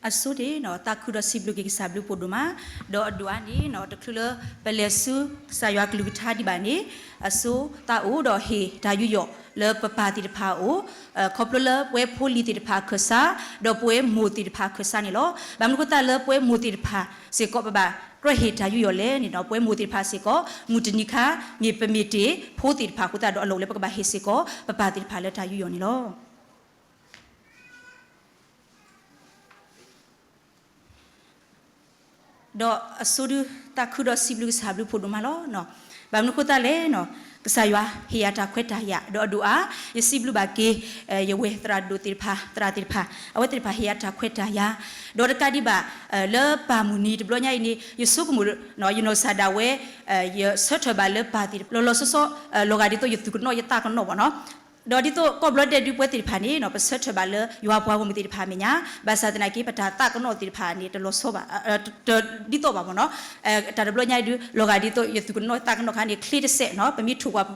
အဆိန့ၣ် သးခုဒီးစံးဘျုးက့ၤကစၢ်ဘျုးဖှိၣ်ဒိၣ်မး, ဒီးအဒိၣ်အါန့ၣ် တချုးလၢပလဲၤဆူကစၢ်ယွၤကလုၢ်ကထါဒံးဘၣ်န့ၣ် အဆိသးအိၣ်ဒီးဟ့ၣ်တၢ်ယူးယီၣ်လၢပပၢ်သ့ၣ်တဖၣ်အအိၣ်, ခီဖျိလၢပဝဲဖိလံၤသ့ၣ်တဖၣ်အခၢၣ်စး, ဒီးပဝဲမိၢ်သ့ၣ်တဖၣ်အခၢၣ်စးန့ၣ်လီၤ. ဘၣ်မနုၤအဃိသတးလၢပဝဲမိၢ်သ့ၣ်တဖၣ်စ့ၢ်ကီး ပဘၣ်ကြၢးဟ့ၣ်တၢ်ယူးယီၣ်လဲၣ်န့ၣ် ပဝဲမိၢ်သ့ၣ်တဖၣ်စ့ၢ်ကီး မုၢ်တနံၤခါ မ့ၢ်ပမ့ၢ်တ့ၢ်ဖိသ့ၣ်တဖၣ်အဃိသတးဒီး အလီၢ်အိၣ်လၢပကဘၣ်ဟ့ၣ်စ့ၢ်ကီး ပပၢ်သ့ၣ်တဖၣ်လၢတၢ်ယူးယီၣ်န့ၣ်လီၤ. ဒီးအဆိဒု သးခုဒီးစံးဘျုးကစၢ်ဘျုးဖှိၣ်ဒိၣ်မးလီၤ. ဘၣ်မနုၤအဃိသတးလဲၣ်န့ၣ် ကစၢ်ယွၤဟ့ၣ်ယၤတၢ်ခွဲးတၢ်ယာ် ဒီးအဒိၣ်အါ ယစံးဘျုးဘၣ်က့ၤ ယဝဲၢ်သရၣ်ဒိၣ်သ့ၣ်တဖၣ် သရၣ်သ့ၣ်တဖၣ် အဝဲသ့ၣ်တဖၣ်ဟ့ၣ်ယၤတၢ်ခွဲးတၢ်ယာ်, ဒီးတကးဒံးဘၣ် လၢပၢ်မုၢ်နံၤတဘျီညါအံၤန့ၣ် ယဆိကမိၣ် ယနီၢ်ကစၢ်ဒၣ်ဝဲ ယဆၢထၢၣ်ဘၣ်လၢပၢ်သ့ၣ်တဖၣ် လီၤလီၤဆီဆီ လီၤဂာ်ဒ်သိးယသူၣ်ကနီၣ်ယသးကနီၣ်ဘၣ်န့ၣ် ဒီးဒ်သိးကီၢ်ဘျီဒဲးဒုးပဝဲသ့ၣ်တဖၣ်န့ၣ် ပဆၢထၢၣ်ဘၣ်လၢယွၤပှၤဂီၢ်မုၢ်သ့ၣ်တဖၣ်အမဲာ်ညါ, ဘၣ်ဆၣ်သနာ်က့ ပတၢ်သးကနီၣ်သ့ၣ်တဖၣ်န့ၣ် တလီၤဆီဘၣ် တဒ်သိးဘၣ်ဘၣ်န့ၣ်, တၢ်တဘျီညါအံၤဒုး လီၤဂာ်ဒ်သိးယသူၣ်ကနီၣ်သးကနီၣ်ခါန့ၣ် ချ့တစဲးန့ၣ် ပမ့ၢ်ထိၣ်ကွၢ်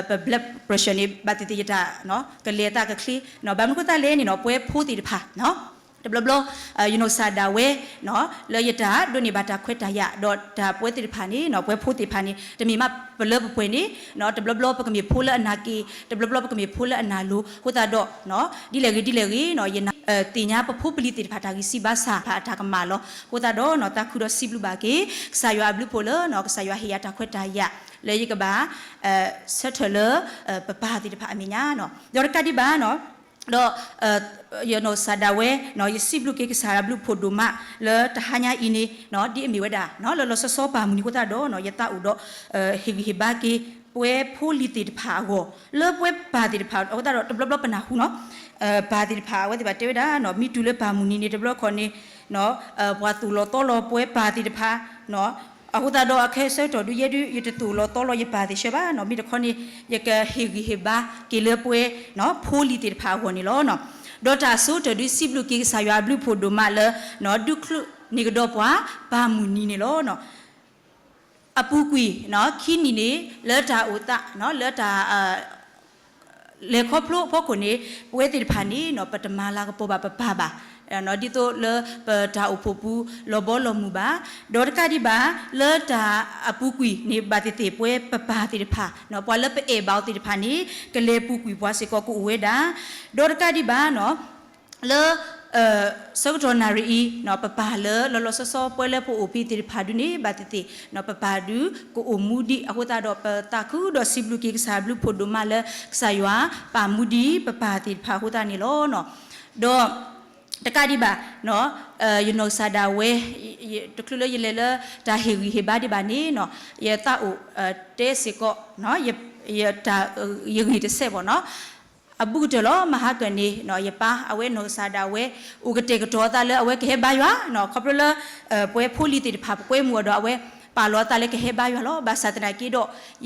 ပ blood pressure န့ၣ် ဘၣ်သ့ၣ်သ့ၣ်ယတၢ် ကလဲၤသးကချ့, ဘၣ်မနုၤအဃိသတးလဲၣ်န့ၣ် ပဝဲဖိသ့ၣ်တဖၣ် တဘျီဘျီ ယနီၢ်ကစၢ်ဒၣ်ဝဲ လၢယတၢ်ဒိးန့ၢ်ဘၣ်တၢ်ခွဲးတၢ်ယာ် ဒီးတၢ်ပဝဲသ့ၣ်တဖၣ်န့ၣ် ပဝဲဖိသ့ၣ်တဖၣ်န့ၣ် တမ့ၢ်မးပလၢပပှဲၤန့ၣ် တဘျီဘျီပကမ့ၢ်ဖိလၢအနာ်က့ၤ တဘျီဘျီပကမ့ၢ်ဖိလၢအနာ်လိၤ အဃိသတးဒီး ဒ်လဲၣ်ဂ့ၤဒ်လဲၣ်ဂ့ၤ ယနာ်သ့ၣ်ညါပဖိပလံၤသ့ၣ်တဖၣ်တၢ်ဂံၢ်စၢ်ဘါစၢ် အတၢ်ကမၣ်လီၤ. အဃိသတးဒီး သးခုဒီးစံးဘျုးဘၣ်က့ၤ ကစၢ်ယွၤအဘျုးဖှိၣ်လၢ ကစၢ်ယွၤဟ့ၣ်ယၤတၢ်ခွဲးတၢ်ယာ် လၢယကဘၣ် ဆၢထၢၣ်လၢ ပပၢ်သ့ၣ်တဖၣ်အမဲာ်ညါ, ဒီးတကးဒံးဘၣ် ဒီး ယနီၢ်ကစၢ်ဒၣ်ဝဲ ယစံးဘျုးက့ၤကစၢ်ယွၤဘျုးဖှိၣ်ဒိၣ်မး လၢတဟါညါအံၤန့ၣ် ဒ်အမ့ၢ်ဝဲဒၣ် လီၤလီၤဆီဆီပၢ်မုၢ်နံၤအဃိသတးဒီး ယသးအိၣ်ဒီး ဟ့ၣ်ဂံၢ်ဟ့ၣ်ဘါက့ၤ ပဝဲဖိလံၤသ့ၣ်တဖၣ်အဂီၢ် လၢပဝဲပၢ်သ့ၣ်တဖၣ်အဃိသတးဒီး တဘျီဘျီပနၢ်ဟူန့ၣ် ပၢ်သ့ၣ်တဖၣ်အဝဲသ့ၣ်တဖၣ်တဲဝဲဒၣ် မ့ၢ်တုၤလၢပၢ်မုၢ်နံၤန့ၣ် တဘျီခီန့ၣ် ပှၤသိၣ်လီၤသီလီၤပဝဲပၢ်သ့ၣ်တဖၣ် အဃိသတးဒီး အခဲအံၤဆၢကတီၢ်ဒုး ယဲဒုး ယတသိၣ်လီၤသီလီၤယပၢ်သ့ၣ်ဆၢဘၣ်န့ၣ် မ့ၢ်တခီန့ၣ် ယကဟ့ၣ်ဂံၢ်ဟ့ၣ်ဘါက့ၤလၢပဝဲ ဖိလံၤသ့ၣ်တဖၣ်အဂီၢ်န့ၣ်လီၤ. ဒီးတၢ်အဆိကတၢၢ်ဒုး စံးဘျုးက့ၤကစၢ်ယွၤအဘျုးဖှိၣ်ဒိၣ်မးလၢ ဒုးချုးန့ၢ်ကဒီးပှၤ ပၢ်မုၢ်နံၤန့ၣ်လီၤ. အပူၤကွံာ် ခံနံၣ်န့ၣ် လၢတၢ်အိၣ်သး လၢတၢ် လဲၤခီဖျိအဖီခိၣ်န့ၣ် ပဝဲသ့ၣ်တဖၣ်န့ၣ် ပတမၤလၤကပီၤဘၣ်ပပၢ်ဘၣ်. ဒ်သိးလၢပတၢ်အိၣ်ဖှိၣ်ပူၤ လီၤဘီလီၤမုၢ်ဘၣ်. ဒီးတကးဒံးဘၣ် လၢတၢ်အပူၤကွံာ်န့ၣ် ဘၣ်သ့ၣ်သ့ၣ် ပဝဲပပၢ်သ့ၣ်တဖၣ် ပှၤလၢပအဲၣ်ဘၣ်အီၤသ့ၣ်တဖၣ်န့ၣ် ကလဲၤပူၤကွံာ်ပှၤစ့ၢ်ကီးကအိၣ်ဝဲဒၣ်. ဒီးတကးဒံးဘၣ် လၢ ဆၢကတီၢ်နၣ်ရံၣ်အံၤ ပပၢ်လၢလီၤလီၤဆီဆီ ပဝဲလၢပအိၣ်ဖဲသ့ၣ်တဖၣ်ဒုးန့ၣ် ဘၣ်သ့ၣ်သ့ၣ် ပပၢ်ဒုးကအိၣ်မူဒံးအဃိသတးဒီး ပသးခုဒီးစံးဘျုးက့ၤကစၢ်ဘျုးဖှိၣ်ဒိၣ်မးလၢ ကစၢ်ယွၤပာ်မူဒံး ပပၢ်သ့ၣ်တဖၣ်အဃိသတးန့ၣ်လီၤ. ဒီး တကးဒံးဘၣ် ယနီၢ်ကစၢ်ဒၣ်ဝဲ တချုးလၢယလဲၤလၢတၢ်ဟ့ၣ်ဂံၢ်ဟ့ၣ်ဘါဒံးဘၣ်န့ၣ် ယသးအိၣ်တဲစ့ၢ်ကီး ယဂ့ၢ်တစဲးဘၣ်န့ၣ် အဘူးကတၢၢ်လီၤ. မဟါကၢၢ်န့ၣ် ယပၢ်အဝဲနီၢ်ကစၢ်ဒၣ်ဝဲ အိၣ်ကတဲာ်ကတီၤအသးလၢအဝဲကဟဲဘါယွၤ ခီဖျိလၢ ပဝဲဖိလံၤသ့ၣ်တဖၣ် ပကွဲမုာ်အီၤဒီး အဝဲပာ်လီၤအသးလၢကဟဲဘါယွၤလီၤ. ဘၣ်ဆၣ်သနာ်က့ဒီး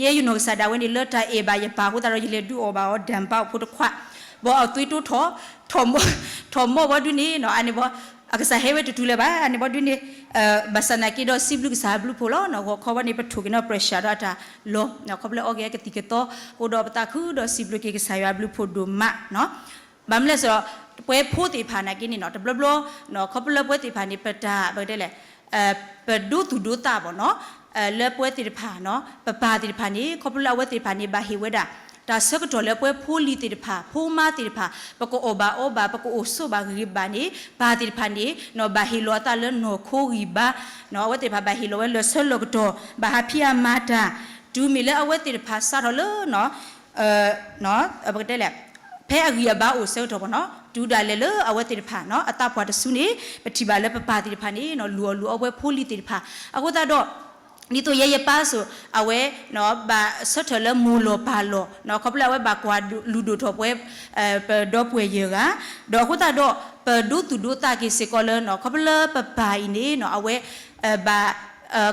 ယဲယနီၢ်ကစၢ်ဒၣ်ဝဲန့ၣ် လၢတၢ်အဲၣ်ဘၣ်ယပၢ်အဃိသတးဒီး ယလဲၤဒုးအီၣ်ဘၣ်အီၤ ဒၣ်ပၢ်အိၣ်ဖိတခွး ဘၣ်အသွံတိထီၣ် ထီၣ်မီၢ်ဘီဒုးန့ၣ် အန့ၣ်ဘီ အကစၢ်ဟဲဝဲတတုၤလၢၤဘၣ် အန့ၣ်ဘီဒုးန့ၣ် ဘၣ်ဆၣ်သနာ်က့ဒီး စံးဘျုးကစၢ်ဘျုးဖှိၣ်လီၤ. ဂီၤခီဘီန့ၣ် ပထိၣ်က့ၤနီၣ် pressure ဒီးအတၢ်လီၤ ခီဖျိလၢအီၣ်က့ၤကသံၣ်ကသီ အဃိဒီးပသးခုဒီးစံးဘျုးက့ၤကစၢ်ယွၤဘျုးဖှိၣ်ဒိၣ်မး ဘၣ်မနုၤလဲၣ်စ့ၢ်ကီး ပဝဲဖိသ့ၣ်တဖၣ်နာ်က့န့ၣ် တဘျီဘျီ ခီဖျိလၢပဝဲသ့ၣ်တဖၣ်န့ၣ် ပတၢ် ပကတဲလဲၣ် ပဒိသူၣ်ဒိသးဘၣ်န့ၣ် လၢပဝဲသ့ၣ်တဖၣ် ပပၢ်သ့ၣ်တဖၣ်န့ၣ် ခီဖျိလၢအဝဲသ့ၣ်တဖၣ်န့ၣ် ဘၣ်ဟ့ၣ်ဝဲဒၣ် တၢ်ဆၢကတီၢ်လၢပဝဲဖိလံၤသ့ၣ်တဖၣ် ဖိမါသ့ၣ်တဖၣ် ပကအီၣ်ဘၣ်အီဘၣ် ပကအိၣ်ဆိးဘၣ်ဂ့ၤဂ့ၤဘၣ်န့ၣ် ပၢ်သ့ၣ်တဖၣ်န့ၣ် ဘၣ်ဟ့ၣ်လီၤအသးလၢနီၢ်ခိဂံၢ်ဘါ အဝဲသ့ၣ်တဖၣ်ဘၣ်ဟ့ၣ်လီၤဝဲလၢာ်ဆၢလၢာ်ကတီၢ် ဘၣ်ဟးဖံးဟးမၤတၢ် တုၤမ့ၢ်လၢအဝဲသ့ၣ်တဖၣ်စးထီၣ်လၢ ပကတဲလဲၣ် ဖဲအဂံၢ်အဘါအိၣ်ဆၢကတီၢ်ဘၣ်န့ၣ် တုၤဒၣ်လဲာ်လၢအဝဲသ့ၣ်တဖၣ် အသးပှၢ်တစုန့ၣ် ပထံၣ်ဘၣ်လၢပပၢ်သ့ၣ်တဖၣ်န့ၣ် လူၤအီၣ်လူၤအီဝဲဖိလံၤသ့ၣ်တဖၣ် အဃိသတးဒီး ဒ်သိးယဲယပၢ်စ့ၢ် အဝဲ ဘၣ်ဆၢထၢၣ်လၢမိၢ်လီၢ်ပၢ်လီၢ် ခီဖျိလၢအဝဲဘၣ်ကွၢ်လုၢ်ဒိၣ်ထီၣ်ပဝဲ ပဒီပုၢ်ဝဲၢ်ယဲၢ်ဂၤ ဒီးအဃိသတးဒီး ပဒိသူၣ်ဒိသးက့ၤစ့ၢ်ကီးလၢ ခီဖျိလၢပပၢ်အံၤန့ၣ် အဝဲ ဘၣ်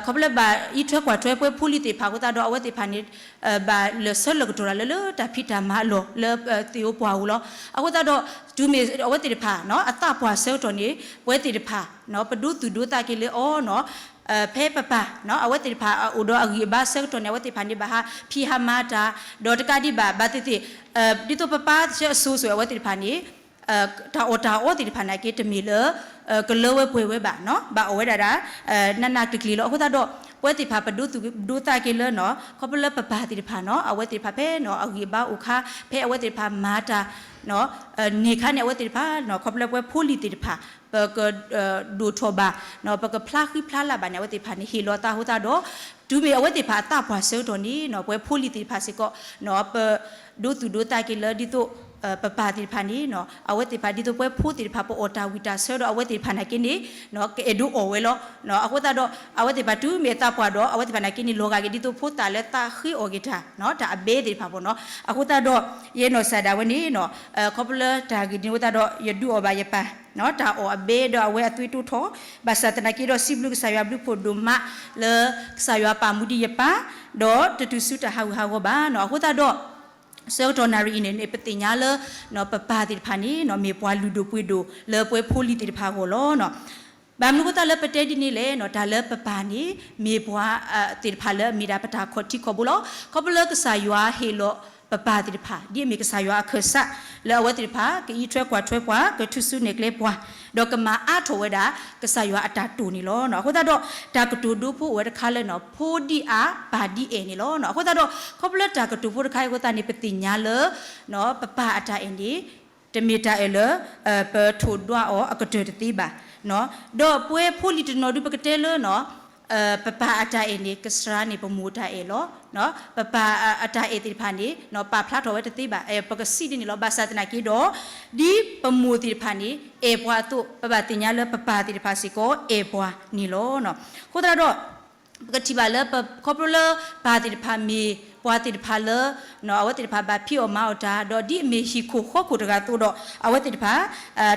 ခီဖျိလၢဘၣ်အံးထွဲကွၢ်ထွဲပဝဲဖိလံၤသ့ၣ်တဖၣ်အဃိသတးဒီး အဝဲသ့ၣ်တဖၣ်န့ၣ် ဘၣ်လၢာ်ဆၢလၢာ်ကတီၢ်လၢလၢတၢ်ဖံးတၢ်မၤအလီၢ်လၢသ့ၣ်ဧိၤပှၢ်ဧိၤလီၤ. အဃိသတးဒီး တုၤမ့ၢ်အဝဲသ့ၣ်တဖၣ် အသးပှၢ်ဆၢကတီၢ်န့ၣ် ပဝဲသ့ၣ်တဖၣ် ပဒိသူၣ်ဒိသးက့ၤလၢအီၤ ဖဲပပၢ် အဝဲသ့ၣ်တဖၣ်အိၣ်ဒီးအဂံၢ်အဘါဆၢကတီၢ်န့ၣ် အဝဲသ့ၣ်တဖၣ်န့ၣ် ဘၣ်ဟးဖံးဟးမၤတၢ် ဒီးတကးဒံးဘၣ် ဘၣ်သ့ၣ်သ့ၣ် ဒ်သိးပပၢ်ဆၢအစိၤစိၤအဝဲသ့ၣ်တဖၣ်န့ၣ် တၢ်အီၣ်တၢ်အီသ့ၣ်တဖၣ်နာ်က့ တမ့ၢ်လၢ ကလၢဝဲပှဲၤဝဲဘၣ်နီၤ, ဘၣ်အီၣ်ဝဲဒၣ်ဒၣ် နးနးကျံၤကျံၤလီၤ. အဃိသတးဒီး ပဝဲသ့ၣ်တဖၣ်ပဒိသူၣ်ဒိသးက့ၤလၢနီၤ ခီဖျိလၢပပၢ်သ့ၣ်တဖၣ်နီၤ အဝဲသ့ၣ်တဖၣ်ဖဲနီၤ အဂံၢ်အဘါအိၣ်ခါ ဖဲအဝဲသ့ၣ်တဖၣ်မၤတၢ် န့ၢ်ခါန့ၣ် အဝဲသ့ၣ်တဖၣ်နီၤ ခီဖျိလၢပဝဲဖိလံၤသ့ၣ်တဖၣ် ပက ဒိၣ်ထီၣ်ဘၣ်နီၤ ပကဖျါဃံဖျါလၤဘၣ်န့ၣ် အဝဲသ့ၣ်တဖၣ်န့ၣ် ဟ့ၣ်လီၤသးအဃိသတးဒီး တုၤမ့ၢ်အဝဲသ့ၣ်တဖၣ်အသးပှၢ်ဆၢကတီၢ်န့ၣ်နီၤ ပဝဲဖိလံၤသ့ၣ်တဖၣ်စ့ၢ်ကီးနီၤ ပ ဒိသူၣ်ဒိသးက့ၤလၢဒ်သိး ပပၢ်သ့ၣ်တဖၣ်န့ၣ်နီၤ အဝဲသ့ၣ်တဖၣ်ဒ်သိးပဝဲဖိသ့ၣ်တဖၣ် ပအီၣ်တၢ်ဝံၣ်တၢ်ဆၢဒီး အဝဲသ့ၣ်တဖၣ်နာ်က့န့ၣ်နီၤ ကအဲၣ်ဒိးအီၣ်ဝဲလီၤ. အဃိသတးဒီး အဝဲသ့ၣ်တဖၣ်တုၤမ့ၢ်အသးပှၢ်ဒီး အဝဲသ့ၣ်တဖၣ်နာ်က့န့ၣ် လီၤဂာ်က့ၤဒ်သိးဖိသၣ်လၢသးဃ့အီၣ်က့ၤတၢ် တၢ်အဘဲသ့ၣ်တဖၣ်ဘၣ်နီၤ. အဃိသတးဒီး ယဲနီၢ်စၢ်ဒၣ်ဝဲန့ၣ်နီၤ ခီဖျိလၢတၢ်ဂ့ၢ်ဒ်န့ၣ်အဃိသတးဒီး ယဒုးအီၣ်ဘၣ်ယပၢ် တၢ်အီၣ်အဘဲဒီးအဝဲအသွံၣ်တိၢ်ထီၣ် ဘၣ်ဆၣ်သနာ်က့ဒီး စံးဘျုးကစၢ်ယွၤဘျုးဖှိၣ်ဒိၣ်မးလၢ ကစၢ်ယွၤပာ်မူဒံးယပၢ် ဒီးတတုၤဆူတၢ်ဟးဂူာ်ဟးဂီၤဘၣ်နီၤ. အဃိသတးဒီး ဆၢကတီၢ်နၣ်ရံၣ်အံၤန့ၣ် ပသ့ၣ်ညါလၢ ပပၢ်သ့ၣ်တဖၣ်န့ၣ်နီၤ မ့ၢ်ပှၤလုၢ်ဒိၣ်ပှ့ၤဒိၣ်လၢပဝဲဖိလံၤသ့ၣ်တဖၣ်အဂီၢ်လီၤ. ဘၣ်မနုၤအဃိသတးလၢပတဲဒ်န့ၣ်လဲၣ်နီၤ တၢ်လၢပပၢ်န့ၣ် မ့ၢ်ပှၤသ့ၣ်တဖၣ်လၢအမ့ၢ်ဒၣ်ပတၢ်ခီၣ်ထံးခီၣ်ဘိလီၤ. ခီဖျိလၢကစၢ်ယွၤဟ့ၣ်လီၤပပၢ်သ့ၣ်တဖၣ် ဒ်အမ့ၢ်ကစၢ်ယွၤအခၢၣ်စး လၢအဝဲသ့ၣ်တဖၣ် ကအံးထွဲကွၢ်ထွဲပှၤ ကထုးစုနဲၣ်ကျဲပှၤ ဒီးကမၤအါထီၣ်ဝဲဒၣ် ကစၢ်ယွၤအတၢ်တိာ်န့ၣ်လီၤ. အဃိသတးဒီး တၢ်ကတိၤဒိဖိအိၣ်ဝဲတခါလၢနီၤ ဖိဒံးအါ ပၢ်ဒံးအဲၣ်န့ၣ်လီၤ. အဃိသတးဒီး ခီဖျိလၢတၢ်ကတိၤဖိတခါအံၤအဃိသတးန့ၣ် ပသ့ၣ်ညါလၢ ပပၢ်အတၢ်အဲၣ်န့ၣ် တမ့ၢ်တၢ်အဲၣ်လၢ ပထိၣ်ဒွးအီၤအကတၢၢ်တသ့ဘၣ်. ဒီးပဝဲဖိလံၤတနီၤဒုး ပကတဲလၢနီၤ ပပၢ်အတၢ်အဲၣ်န့ၣ် ကစှၤန့ၢ်ပမိၢ်တၢ်အဲၣ်လီၤ. ပပၢ်အတၢ်အဲၣ်သ့ၣ်တဖၣ်န့ၣ် ပာ်ဖျါထီၣ်ဝဲတသ့ဘၣ်. ပကစံးဒ်န့ၣ်လီၤ. ဘၣ်ဆၣ်သနာ်က့ဒီး ဒ်ပမိၢ်သ့ၣ်တဖၣ်န့ၣ် အဲၣ်ပှၤအသိး ပဘၣ်သ့ၣ်ညါလၢပပၢ်သ့ၣ်တဖၣ်စ့ၢ်ကီး အဲၣ်ပှၤန့ၣ်လီၤ. အဃိသတးဒီး ပကထံၣ်ဘၣ်လၢ ခီဖျိလၢပၢ်သ့ၣ်တဖၣ်မ့ၢ်ပှၤသ့ၣ်တဖၣ်လၢ အဝဲသ့ၣ်တဖၣ်ဘၣ်ဖံးအီၣ်မၤအီၣ်တၢ် ဒီးဒ်အမ့ၢ်ဟံၣ်ခိၣ်ဃီခိၣ်တဂၤအသိးဒီး အဝဲသ့ၣ်တဖၣ်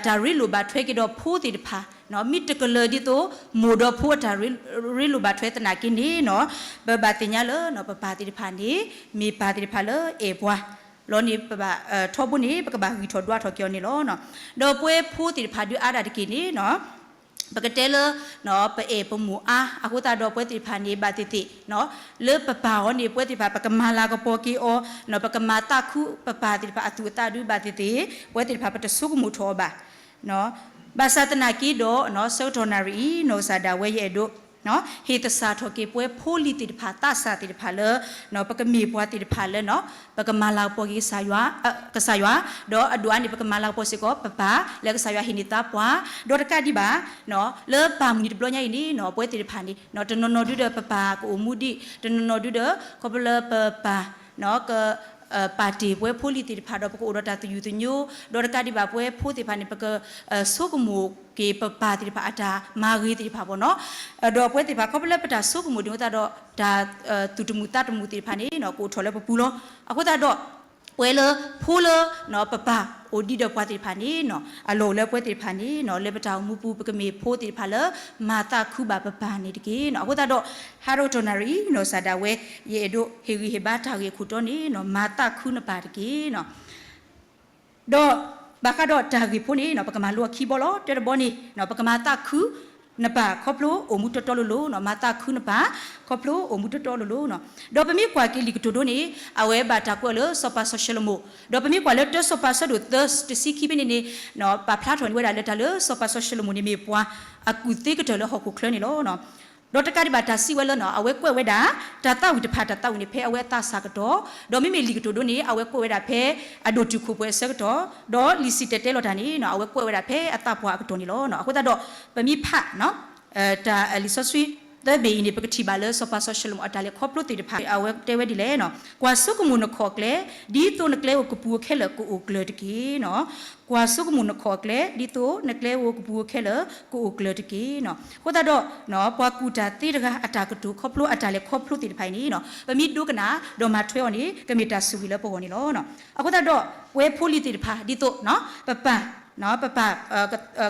တၢ်ရ့လိာ်ဘၣ်ထွဲက့ၤဒီးဖိသ့ၣ်တဖၣ် မ့ၢ်တကလၢၤဒ်သိး မိၢ်ဒီးဖိအတၢ်ရ့လိာ်ဘၣ်ထွဲသနာ်က့န့ၣ်နီၤ ပဘၣ်သ့ၣ်ညါလၢ ပပၢ်သ့ၣ်တဖၣ်န့ၣ် မ့ၢ်ပၢ်သ့ၣ်တဖၣ်လၢအဲၣ်ပှၤလီၤန့ၣ် ပဘၣ်ထီဘိန့ၣ် ပကဘၣ်ဂံၢ်ထီၣ်ဒွးထီၣ်က့ၤအီၤန့ၣ်လီၤ. ဒီးပဝဲဖိသ့ၣ်တဖၣ်ဒုးအါဒၣ်တက့ၢ်န့ၣ်နီၤ ပကတဲလၢ ပအဲၣ်ပမိၢ်အါ အဃိသတးဒီးပဝဲသ့ၣ်တဖၣ်န့ၣ် ဘၣ်သ့ၣ်သ့ၣ် လၢပပၢ်အီၤန့ၣ် ပဝဲသ့ၣ်တဖၣ် ပကမၤလၤကပီၤက့ၤအီၤ ပကမၤသးခုပပၢ်သ့ၣ်တဖၣ်အသူၣ်အသးဒုး ဘၣ်သ့ၣ်သ့ၣ် ပဝဲသ့ၣ်တဖၣ် ပတဆိကမိၣ်ထီၣ်အီၤဘၣ်. ဘၣ်ဆၣ်သနာ်က့ဒီး ဆၢကတီၢ်နၣ်ရံၣ်အံၤ နီၢ်ကစၢ်ဒၣ်ဝဲယအဲၣ်ဒိး ဟ့ၣ်သဆၣ်ထီၣ်က့ၤပဝဲဖိလံၤသ့ၣ်တဖၣ် သးစၢ်သ့ၣ်တဖၣ်လၢ ပကမ့ၢ်ပှၤသ့ၣ်တဖၣ်လၢ ပကမၤလၤကပီၤက့ၤ ကစၢ်ယွၤ ဒီးအဒိၣ်အါန့ၣ် ပကမၤလၤကပီၤစ့ၢ်ကီး ပပၢ်လၢကစၢ်ယွၤဟ့ၣ်န့ၢ်သးပှၤ ဒီးတကးဒံးဘၣ် လၢပၢ်မုၢ်နံၤတဘျီညါအံၤန့ၣ်နီၤ ပဝဲသ့ၣ်တဖၣ်န့ၣ် တနီၤနီၤဒုဒီးပပၢ်ကအိၣ်မူဒံး တနီၤနီၤဒုဒီး ခီဖျိလၢပပၢ် က ပာ်တ့ၢ်ပဝဲဖိလံၤသ့ၣ်တဖၣ်ဒီး ပကအိၣ်ဒီးတၢ်သယုၢ်သညိ ဒီးတကးဒံးဘၣ်ပဝဲဖိသ့ၣ်တဖၣ်န့ၣ် ပက ဆိကမိၣ်က့ၤပပၢ်သ့ၣ်တဖၣ်အတၢ်မၤဂ့ၤသ့ၣ်တဖၣ်ဘၣ်နီၤ ဒီးပဝဲသ့ၣ်တဖၣ် ခီဖျိလၢပတၢ်ဆိကမိၣ်ဒ်အဃိသတးဒီး တၢ်သူၣ်တမုာ်သးတမုာ်သ့ၣ်တဖၣ်န့ၣ် ကအိၣ်ထီၣ်လၢပပူၤလီၤ. အဃိသတးဒီး ပဝဲလၢဖိလၢ ပပၢ်အိၣ်ဒံးဒီးပှၤသ့ၣ်တဖၣ်န့ၣ် အလီၢ်အိၣ်လၢပဝဲသ့ၣ်တဖၣ်န့ၣ် လၢပတၢ်အိၣ်မူပူၤ ပကမ့ၢ်ဖိသ့ၣ်တဖၣ်လၢ မၤသးခုဘၣ်ပပၢ်န့ၣ်တက့ၢ်နီၤ. အဃိသတးဒီး ဟါဒီကတီၢ်နၣ်ရံၣ် နီၢ်ကစၢ်ဒၣ်ဝဲ ယအဲၣ်ဒိးဟ့ၣ်ဂံၢ်ဟ့ၣ်ဘါတၢ်ဂ့ၢ်အခိၣ်တီန့ၣ် မၤသးခုနပၢ်တက့ၢ်နီၤ. ဒီးဘၣ်ဃးဒီးတၢ်ဂ့ၢ်ဖိန့ၣ် ပကမၤလိအခံဘီလီၤ. တၢတဘီန့ၣ် ပကမၤသးခုနပၢ်ခီဖျိအိၣ်မူတီတီလိၤလိၤနီၤ, မၤသးခုနပၢ်ခီဖျိအိၣ်မူတီတီလိၤလိၤနီၤ. ဒီးပမ့ၢ်ကွၢ်က့ၤလံာ်ကတိၤဒိန့ၣ် အဝဲဘၣ်တၢ်ကွဲးအီၤလၢစီၤပၤစီၤၡလိၤမိၣ်, ဒီးပမ့ၢ်ကွၢ်လၢတၢစီၤပၤအဆၢဒိၣ်သၢ တဆံခံဖဲန့ၣ်န့ၣ် ပာ်ဖျါထီၣ်န့ၢ်ဝဲဒၣ်လၢတၢ်လၢစီၤပၤစီၤၡလိၤမိၣ်န့ၣ် မ့ၢ်ပှၤအကူၣ်သ့ကတၢၢ်လၢဟီၣ်ခိၣ်ချၢန့ၣ်လီၤ. ဒီးတကးဒံးဘၣ်တၢ်စံးဝဲလၢနီၤ အဝဲကွဲးဝဲဒၣ် တၢ်သးဝံၣ်တဖၣ်တၢ်သးဝံၣ်န့ၣ် ဖဲအဝဲအသးစၢ်ကတီၢ်, ဒီးမ့မ့ၢ်လံာ်ကတိၤဒိန့ၣ် အဝဲကွဲးဝဲဒၣ်ဖဲအဒိၣ်တုာ်ခိၣ်ပှဲၤအဆၢကတီၢ်, ဒီးလံာ်စံၣ်တဲၤတဲလီၤတၢ်န့ၣ်နီၤ အဝဲကွဲးဝဲဒၣ်ဖဲအသးပှၢ်အကတီၢ်န့ၣ်လီၤ. အဃိသတးဒီး ပမ့ၢ်ဖး တၢ်လံာ်စီဆှံသၢဘ့ၣ်အံၤန့ၣ် ပကထံၣ်ဘၣ်လၢစီၤပၤစီၤၡလိၤမိၣ်အတၢ်လဲၤခီဖျိသ့ၣ်တဖၣ် အဝဲတဲဝဲဒ်လဲၣ်နီၤ, ကွၢ်ဆိကမိၣ်နခီၣ်အကျဲ, ဒ်သိးနကျဲဧိၤကပူၤဧိၤခဲလၢာ်ကအိၣ်ကျၢၤတက့ၢ်နီၤ. ကွၢ်ဆိကမိၣ်နခီၣ်အကျဲ, ဒ်သိးနကျဲဧိၤကပူၤဧိၤခဲလၢာ်ကအိၣ်ကျၢၤတက့ၢ်နီၤ. အဃိသတးဒီး ပှၤကူၣ်တၢ်သ့တဂၤအတၢ်ကတိၤခီဖျိအတၢ်လဲၤခီဖျိသ့ၣ်တဖၣ်အံၤန့ၣ်နီၤ ပမ့ၢ်ဒိကနၣ်ဒီးမၤထွဲအီၤန့ၣ် ကမ့ၢ်တၢ်ဆိၣ်ဂ့ၤလၢပဂီၢ်န့ၣ်လီၤ. အဃိသတးဒီး ပဝဲဖိလံၤသ့ၣ်တဖၣ် ဒ်သိး ပပၢ် ပပၢ်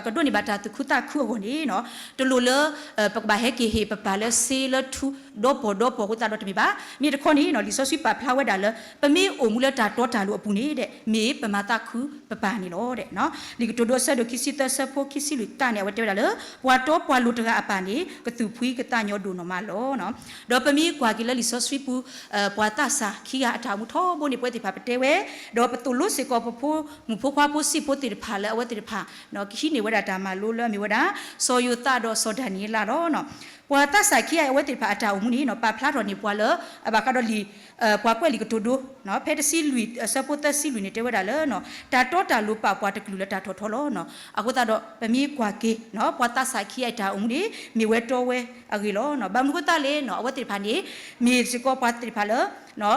ကဒိးန့ၢ်ဘၣ်တၢ်သူၣ်ခုသးခုအဂီၢ်န့ၣ်နီၤ တလိၣ်လၢ ပကဘၣ်ဟဲက့ၤဟ့ၣ်ပပၢ်လၢစ့လၢထူ ဒီးပီၢ်ဒီးပီၢ်အဃိသတးဒီးတမ့ၢ်ဘၣ်. မ့ၢ်တခီန့ၣ်နီၤ လံာ်စီဆှံပာ်ဖျါဝဲဒၣ်လၢ ပမ့ၢ်အိၣ်မူလၢတၢ်တီတၢ်လိၤအပူၤန့ၣ်ဒီး မ့ၢ်ပမၤသးခုပပၢ်န့ၣ်လီၤ. လံာ်ကတိၤဒိအဆၢဒိၣ်ခံဆံသၢအဆၢဖိခံဆံလွံၢ်ကန့ၣ် အဝဲတဲဝဲဒၣ်လၢ ပှၤတီပှၤလိၤတဂၤအပၢ်န့ၣ် ကသူၣ်ဖှံကသးညီဒိၣ်နီၢ်မးလီၤ. ဒီးပမ့ၢ်ကွၢ်က့ၤလၢလံာ်စီဆှံပူၤ ပှၤသးစၢ်ခံဂၤအတၢ်အိၣ်မူထီဘိန့ၣ် ပဝဲသ့ၣ်တဖၣ်ပတဲဝဲ, ဒီးပသိၣ်လိစ့ၢ်ကီးပဖိမုၣ်ဖိခွါဖိစံၣ်ဖိသ့ၣ်တဖၣ်လၢအဝဲသ့ၣ်တဖၣ် ကဟံးန့ၢ်ဝဲဒၣ်တၢ်မၤလိလၢအမ့ၢ်ဝဲဒၣ် စီၤယိၤသးဒီးစီၤဒၤနံးယ့လးလီၤ. ပှၤသးစၢ်ခံဂၤအဝဲသ့ၣ်တဖၣ်အတၢ်အိၣ်မူန့ၣ်နီၤ ပာ်ဖျါထီၣ်န့ၢ်ပှၤလၢ အဘၣ်ဃးဒီးလံာ် ပှၤကွဲးလံာ်ကတိၤဒိ ဖဲတဆံလွံၢ်အဆၢဖိသၢဆံလွံၢ်န့ၣ် တဲဝဲဒၣ်လၢ တၢ်တီတၢ်လိၤပာ်ပှၤတကလုာ်လၢတၢ်ထီၣ်ထီလီၤ. အဃိသတးဒီး ပမ့ၢ်ကွၢ်က့ၤ ပှၤသးစၢ်ခံဂၤအတၢ်အိၣ်မူန့ၣ် မ့ၢ်ဝဲတီဝဲအဂ့ၢ်လီၤ. ဘၣ်မနုၤအဃိသတးလဲၣ်နီၤ အဝဲသ့ၣ်တဖၣ်န့ၣ် မ့ၢ်စ့ၢ်ကီးပှၤသ့ၣ်တဖၣ်လၢ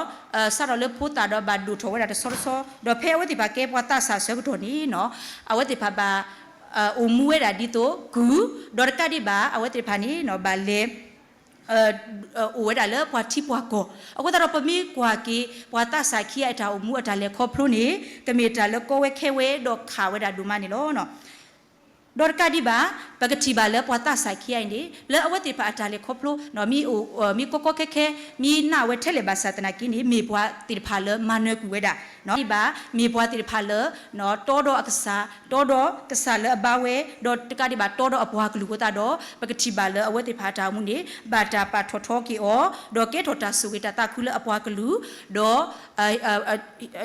စးထီၣ်လၢဖိသၣ်ဒီးဘၣ်ဒိၣ်ထီၣ်ဝဲဒၣ်တဆီတဆီ, ဒီးဖဲအဝဲသ့ၣ်တဖၣ်ကဲပှၤသးစၢ်အဆၢကတီၢ်န့ၣ်နီၤ အဝဲသ့ၣ်တဖၣ်ဘၣ် အိၣ်မူဝဲဒၣ်ဒ်သိးကုၢ်, ဒီးတကးဒံးဘၣ် အဝဲသ့ၣ်တဖၣ်န့ၣ်နီၤ ဘၣ်လဲၤ အိၣ်ဝဲဒၣ်လၢပှၤထံပှၤကီၢ်. အဃိသတးဒီး ပမ့ၢ်ကွၢ်က့ၤ ပှၤသးစၢ်ခံဂၤအတၢ်အိၣ်မူအတၢ်လဲၤခီဖျိန့ၣ် ကမ့ၢ်တၢ်လၢကီဝဲခဲဝဲဒီးခးဝဲဒၣ်ဒိၣ်မးန့ၣ်လီၤ. ဒီးတကးဒံးဘၣ် ပကထံၣ်ဘၣ်လၢပှၤသးစၢ်ခံဂၤအံၤန့ၣ် လၢအဝဲသ့ၣ်တဖၣ်အတၢ်လဲၤခီဖျိ မ့ၢ်အိၣ် မ့ၢ်ကီကီခဲခဲ မ့ၢ်နးဝဲထဲလဲၣ်ဘၣ်ဆၣ်သနာ်က့န့ၣ် မ့ၢ်ပှၤသ့ၣ်တဖၣ်လၢမၤနၢၤကွံာ်ဝဲဒၣ် ဒံးဘၣ် မ့ၢ်ပှၤသ့ၣ်တဖၣ်လၢ တီဒီးအကစၢ် တီဒီးကစၢ်လၢအဘါဝဲ ဒီးတကးဒံးဘၣ်တီဒီးအပှၤကလုာ်အဃိသတးဒီး ပကထံၣ်ဘၣ်လၢအဝဲသ့ၣ်တဖၣ်အတၢ်အိၣ်မူန့ၣ် ဘၣ်တၢ်ပာ်ထီၣ်ထီက့ၤအီၤ ဒီးကဲထီၣ်တၢ်ဆိၣ်ဂ့ၤတၢ်သးခုလၢအပှၤကလုာ် ဒီး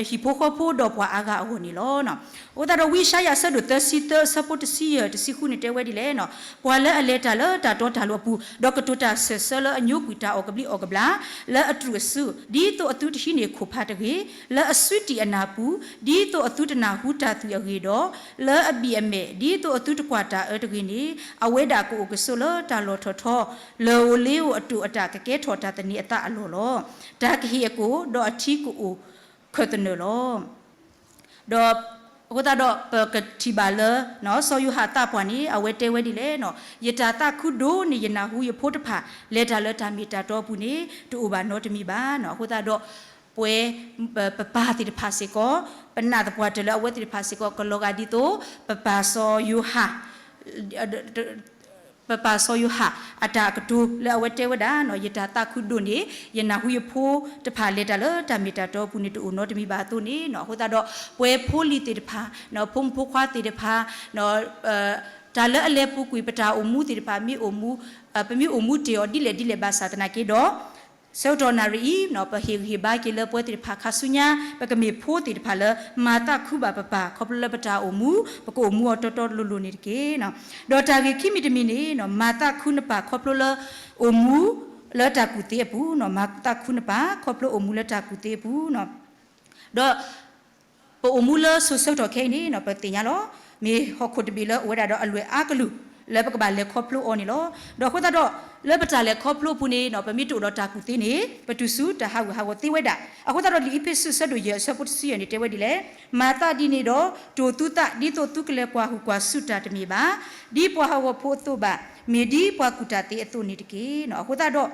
ဟံၣ်ဖိဃီဖိဒီးပှၤအါဂၤအဂီၢ်န့ၣ်လီၤ. အဃိသတးဒီး ဝံယၡါယၤအဆၢဒိၣ်သၢဆံသၢအဆၢဖိတဆံယဲၢ်တဆံဃုန့ၣ်တဲဝဲဒ်လဲၣ်နီၤ, ပှၤလၢအလဲၤတၢ်လၢတၢ်တီတၢ်လိၤအပူၤ, ဒီးကတိၤတၢ်စၢၢ်ဆၢလၢအညိကွံာ်တၢ်အီၣ်ကဘျံးအီၣ်ကဘျၣ် လၢအတြူာ်အစု, ဒ်သိးအသုတဟံးန့ၢ်ခိၣ်ဖးတဂ့ၤ, လၢအစုတံၢ်အနၢ်ပူၤ, ဒ်သိးအသုတနၢ်ဟူတၢ်သွံၣ်အဂ့ၢ်ဒီး, လၢအဘံၣ်အမဲာ်, ဒ်သိးအသုတကွၢ်တၢ်အၢတဂ့ၤန့ၣ်, အဝဲဒၣ်ကအိၣ်ကဆိးလၢတၢ်လီၢ်ထီၣ်ထီ, လၢၢ်ဧိၤလ့ဧိၤအတိာ်အတၢ်ကကဲထီၣ်တၢ်သန့ၤအသးအလီၢ်လီၤ. တၢ်ကဟ့ၣ်အကိၣ်, ဒီးအထံကအိၣ်ခၢၣ်သနၢၣ်လီၤ. ဒီးအဃိသတးဒီး ပကထံၣ်ဘၣ်လၢ စီၤယိၤဟၣ်သးပှၢ်န့ၣ် အဝဲတဲဝဲဒ်လဲၣ်နီၤ, ယတၢ်သးခုဒိၣ်န့ၢ်ယနၢ်ဟူယဖိတဖၣ် လဲၤတၢ်လၢတၢ်မ့ၢ်တၢ်တီအပူၤန့ၣ် တအိၣ်ဘၣ်နီတမံၤဘၣ်နီၤ. အဃိသတးဒီး ပဝဲ ပပၢ်သ့ၣ်တဖၣ်စ့ၢ်ကီး ပနာ်သပှၢ်တၢၢ်လၢအဝဲသ့ၣ်တဖၣ်စ့ၢ်ကီး ကလီၤဂာ်ဒ်သိး ပပၢ်စီၤယိၤဟၣ် ပပၢ်စီၤယိၤဟၣ် အတၢ်ကတိၤလၢအဝဲတဲဝဲဒၣ် ယတၢ်သးခုဒိၣ်န့ၢ် ယနၢ်ဟူယဖိတဖၣ်လဲၤတၢ်လၢတၢ်မ့ၢ်တၢ်တီအပူၤန့ၣ် တအိၣ်နီတမံၤဘၣ်အသိးန့ၣ်နီၤ. အဃိသတးဒီး ပဝဲဖိလံၤသ့ၣ်တဖၣ် ဖိမုၣ်ဖိခွါသ့ၣ်တဖၣ် တၢ်လၢအလဲၤပူၤကွံာ်ပတၢ်အိၣ်မူသ့ၣ်တဖၣ် မ့ၢ်အိၣ်မူ ပမ့ၢ်အိၣ်မူတ့ၢ်အီၤဒ်လဲၣ်ဒ်လဲၣ်ဘၣ်ဆၣ်သနာ်က့ဒီး ဆၢကတီၢ်နၣ်ရံၣ်အံၤ ပဟ့ၣ်ဂံၢ်ဟ့ၣ်ဘါက့ၤလၢပဝဲသ့ၣ်တဖၣ်ခါဆူညါ ပကမ့ၢ်ဖိသ့ၣ်တဖၣ်လၢ မၤသးခုဘၣ်ပပၢ် ခီဖျိလၢပတၢ်အိၣ်မူ ပကအိၣ်မူအီၤတီတီလိၤလိၤန့ၣ်တက့ၢ်. ဒီးတၢ်ဂ့ၢ်ခံမံၤတမံၤန့ၣ် မၤသးခုနပၢ်ခီဖျိလၢ အိၣ်မူ လၢတၢ်ကူၣ်သ့အပူၤ, မၤသးခုနပၢ်ခီဖျိအိၣ်မူလၢတၢ်ကူၣ်သ့အပူၤ ဒီး ပအိၣ်မူလၢစိၤဆၢကတီၢ်ခဲအံၤန့ၣ် ပသ့ၣ်ညါလီၤ. မ့ၢ်ဟီၣ်ခိၣ်တဘ့ၣ်လၢအိၣ်ဝဲဒၣ်ဒီးအလွဲၢ်အါကလုာ် လၢပကဘၣ်လဲၤခီဖျိအီၤန့ၣ်လီၤ. ဒီးအဃိသတးဒီး လၢပတၢ်လဲၤခီဖျိအပူၤန့ၣ် ပမ့ၢ်တအိၣ်ဒီးတၢ်ကူၣ်သ့န့ၣ် ပတုၤဆူတၢ်ဟးဂူာ်ဟးဂီၤသ့ဝဲဒၣ်. အဃိသတးဒီး လံာ်အ့းဖ့းစူးအဆၢဒိၣ်ယဲၢ်အဆၢဖိတဆံယဲၢ်န့ၣ်တဲဝဲဒ်လဲၣ်, မၤသးဒ်န့ၣ်ဒီး တိၢ်သုသး ဒ်သိးသုကလဲၤကွၢ်ဟုၣ်ကွၢ်ဆူၣ်တၢ်တမ့ၢ်ဘၣ်, ဒ်ပှၤဟးဂီၤဖိအသိးဘၣ်, မ့ၢ်ဒ်ပှၤကူၣ်တၢ်သ့အသိးန့ၣ်တက့ၢ်. အဃိသတး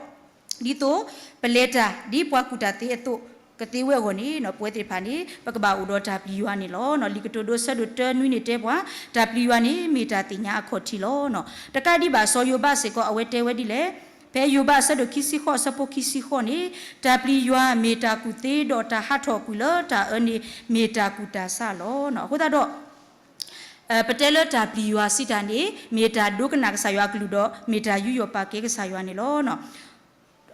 ဒီး ဒ်သိး ပလဲၤတၢ် ဒ်ပှၤကူၣ်တၢ်သ့အသိး ကသ့ဝဲအဂီၢ်န့ၣ် ပဝဲသ့ၣ်တဖၣ်န့ၣ် ပကဘၣ်အိၣ်ဒီးတၢ်ပျံၤယွၤန့ၣ်လီၤ. လံာ်ကတိၤဒိအဆၢဒိၣ်တၢနွံန့ၣ်တဲပှၤ တၢ်ပျံၤယွၤန့ၣ် မ့ၢ်တၢ်သ့ၣ်ညါအခီၣ်ထံးလီၤ. တကးဒံးဘၣ် စီၤယိၤဘးစ့ၢ်ကီး အဝဲတဲဝဲဒ်လဲၣ်, ဖဲယိၤဘးအဆၢဒိၣ်ခံဆံဃိးအဆၢဖိခံဆံဃိးန့ၣ်, တၢ်ပျံၤယွၤမ့ၢ်တၢ်ကူၣ်သ့ ဒီးတၢ်ဟးထီၣ်ကွံာ်လၢတၢ်အၢန့ၣ် မ့ၢ်တၢ်ကူၣ်တၢ်ဆးလီၤ. အဃိသတးဒီး ပတဲလၢတၢ်ပျံၤယွၤစံးတၢ်န့ၣ် မ့ၢ်တၢ်ဒိကနၣ်ကစၢ်ယွၤအကလုၢ်ဒီး မ့ၢ်တၢ်ယူးယီၣ်ပာ်ကဲကစၢ်ယွၤန့ၣ်လီၤ.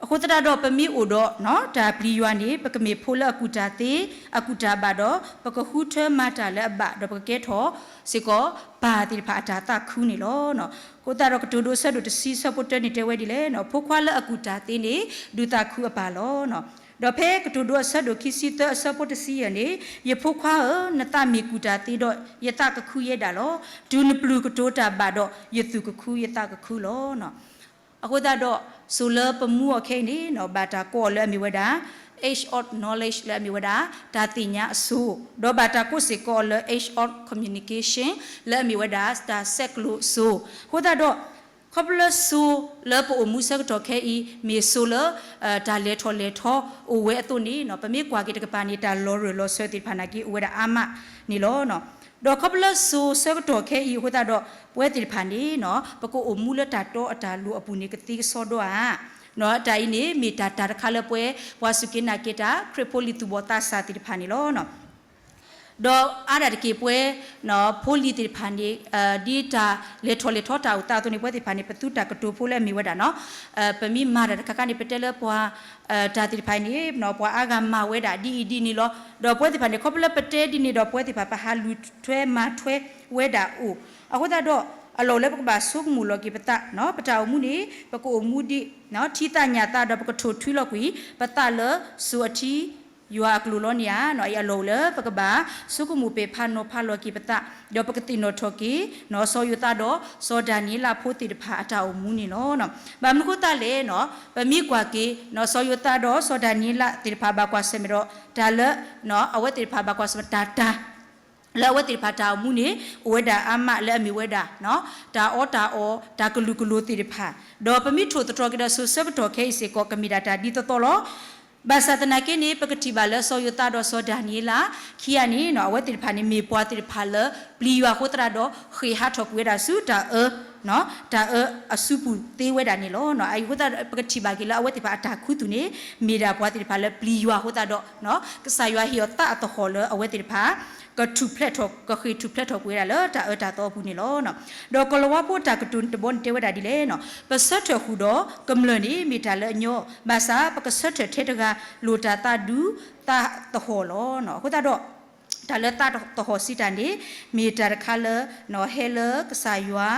အဃိသတးဒီး ပမ့ၢ်အိၣ်ဒီး တၢ်ပျံၤယွၤန့ၣ် ပကမ့ၢ်ဖိလၢအကူၣ်တၢ်သ့ အကူၣ်တၢ်ဘၣ်ဒီး ပကဃုထၢမၤတၢ်လၢအဘၣ် ဒီးပကကဲထီၣ်စ့ၢ်ကီး ပၢ်သ့ၣ်တဖၣ်အတၢ်သးခုန့ၣ်လီၤ. အဃိသတးဒီး ကတိၤဒိအဆၢဒိၣ်တဆံအဆၢဖိတၢန့ၣ်တဲဝဲဒ်လဲၣ်, ဖိခွါလၢအကူၣ်တၢ်သ့န့ၣ် ဒုးသးခုအပၢ်လီၤ. ဒီးဖဲကတိၤဒိအဆၢဒိၣ်ခံဆံသၢအဆၢဖိတဆံယဲၢ်န့ၣ်, ယဖိခွါဧၢ, နသးမ့ၢ်ကူၣ်တၢ်သ့ဒီး ယသးကခုယဲဒၣ်လီၤ. တုၤနပျုၢ်ကတိၤတၢ်ဘၣ်ဒီး ယသူၣ်ကခုယသးကခုလီၤ. အဃိသတးဒီး စိၤလၢပမူအီၤခဲအံၤန့ၣ် ဘၣ်တၢ်ကိးအီၤလၢအမ့ၢ်ဝဲဒၣ် age of knowledge လၢအမ့ၢ်ဝဲဒၣ် တၢ်သ့ၣ်ညါအစိၤ, ဒီးဘၣ်တၢ်ကိးစ့ၢ်ကီးအီၤလၢ age of communication လၢအမ့ၢ်ဝဲဒၣ် တၢ်ဆဲးကျိးစိၤ. အဃိသတးဒီး ခီဖျိလၢစိၤလၢပအိၣ်မူဆၢကတီၢ်ခဲအံၤ မ့ၢ်စိၤလၢ တၢ်လဲၤထီၣ်လဲၤထီအိၣ်ဝဲအသိးန့ၣ် ပမ့ၢ်ကွၢ်က့ၤတကပၤန့ၣ် တၢ်လီၤရၢၢ်လီၤစၢၤသ့ၣ်တဖၣ်နာ်က့ အိၣ်ဝဲဒၣ်အါမးန့ၣ်လီၤ. ဒီးခီဖျိလၢစိၤဆၢကတီၢ်ခဲအံၤအဃိသတးဒီး ပဝဲသ့ၣ်တဖၣ်န့ၣ် ပကအိၣ်မူလၢတၢ်တီအတၢ်လိၤအပူၤန့ၣ် ကသ့ကစီဒီဧါ. တၢ်အံၤန့ၣ် မ့ၢ်တၢ်တၢ်တခါလၢပဝဲ ပှၤစူၢ်က့ၤနာ်က့ၤတၢ် ခရံာ်ဖိလံၤသူၣ်ဘီၣ်သးစၢ်သ့ၣ်တဖၣ်န့ၣ်လီၤ. ဒီးအါဒၣ်တက့ၢ်ပဝဲ ဖိလံၤသ့ၣ်တဖၣ်န့ၣ် ဒ်တၢ်လဲၤထီၣ်လဲၤထီတၢ်အိၣ်သးအသိးန့ၣ် ပဝဲသ့ၣ်တဖၣ်န့ၣ် ပသုတၢ်ကတိၤဖိလၢအမ့ၢ်ဝဲဒၣ်နီၤ ပမ့ၢ်မၤတၢ်တခါခါန့ၣ် ပတဲလၢပှၤ တၢ်သ့ၣ်တဖၣ်န့ၣ် ပှၤအါဂၤမၤဝဲဒၣ်ဒ်အံၤဒ်န့ၣ်လီၤ. ဒီးပဝဲသ့ၣ်တဖၣ်န့ၣ် ခီဖျိလၢပတဲဒ်န့ၣ်ဒီး ပဝဲသ့ၣ်တဖၣ် ပဟးလူၤထွဲမၤထွဲဝဲဒၣ်အိၣ်. အဃိသတးဒီး အလီၢ်အိၣ်လၢပကဘၣ်ဆိကမိၣ်လီၤက့ၤပသး, ပတၢ်အိၣ်မူန့ၣ် ပကအိၣ်မူဒ် ထံသးညၣ်သးဒီး ပကထိၣ်ထွံလီၤကွံာ်ပသးလၢစိၤအထံ ယွၤအကျိၤလီၤန့ၣ်ဧါ. အံၤအလီၢ်အိၣ်လၢပကဘၣ်ဆိကမိၣ်ပဲာ်ဖးနီၤဖးလီၤက့ၤပသး, ဒီးပကသ့ၣ်နီၣ်ထီၣ်က့ၤ စီၤယိၤသးဒီးစီၤဒၤနံးယ့လးဖိသ့ၣ်တဖၣ်အတၢ်အိၣ်မူန့ၣ်လီၤ. ဘၣ်မနုၤအဃိသတးလဲၣ်, ပမ့ၢ်ကွၢ်က့ၤ စီၤယိၤသးဒီးစီၤဒၤနံးယ့လးသ့ၣ်တဖၣ် ဘၣ်ကွၢ်ဆၢၣ်မဲာ်ဒီး တၢ်လၢ အဝဲသ့ၣ်တဖၣ်ဘၣ်ကွၢ်ဆၢၣ်မဲာ်တၢ်တၢ် လၢအဝဲသ့ၣ်တဖၣ်တၢ်အိၣ်မူန့ၣ် အိၣ်ဝဲဒၣ်အါမးလၢအမ့ၢ်ဝဲဒၣ် တၢ်အီၣ်တၢ်အီ တၢ်ကလုာ်ကလိၤသ့ၣ်တဖၣ်, ဒီးပမ့ၢ်ထိၣ်သတြီၤက့ၤဒီးစိၤဆၢကတီၢ်ခဲအံၤစ့ၢ်ကီး ကမ့ၢ်ဒၣ်တၢ်ဒ်သိးသိးလီၤ. ဘၣ်ဆၣ်သနာ်က့န့ၣ် ပကထံၣ်ဘၣ်လၢစီၤယိၤသးဒီးစီၤဒၤနံးယ့လး ခံဂၤန့ၣ် အဝဲသ့ၣ်တဖၣ်န့ၣ် မ့ၢ်ပှၤသ့ၣ်တဖၣ်လၢ ပျံၤယွၤအဃိသတးဒီး ဃ့ၢ်ဟးထီၣ်ကွံာ်ဝဲဒၣ်ဆူတၢ်အၢ တၢ်အၢအစုပူၤသ့ဝဲဒၣ်န့ၣ်လီၤ. အဃိသတးဒီး ပကထံၣ်ဘၣ်က့ၤလၢအဝဲသ့ၣ်တဖၣ်အတၢ်ခူသူၣ်န့ၣ် မ့ၢ်ဒၣ်ပှၤသ့ၣ်တဖၣ်လၢပျံၤယွၤအဃိသတးဒီး ကစၢ်ယွၤဟ့ၣ်အီၤသးအသဟီၣ်လၢအဝဲသ့ၣ်တဖၣ် ကထူၣ်ဖျဲးထီၣ် ကဃ့ၢ်ထူၣ်ဖျဲးထီၣ်ကွံာ်ဝဲဒၣ်လၢတၢ်အၢတၢ်သီအပူၤန့ၣ်လီၤ. ဒီးကီၤလၤဝါဖိတၢ်ကတိၤတဘီန့ၣ်တဲဝဲဒၣ်ဒ်လဲၣ်, ပဆၢထၢၣ်ဃုာ်ဒီးကမျၢၢ်န့ၣ် မ့ၢ်တၢ်လၢအညီ, ဘၣ်ဆၣ်ပကဆၢထၢၣ်ထဲတဂၤ လိၣ်တၢ်သးဒူသးသဟီၣ်လီၤ. အဃိသတးဒီး တၢ်လၢသးသဟီၣ်စံးတၢ်န့ၣ် မ့ၢ်တၢ်တခါလၢ ဟဲလၢကစၢ်ယွၤ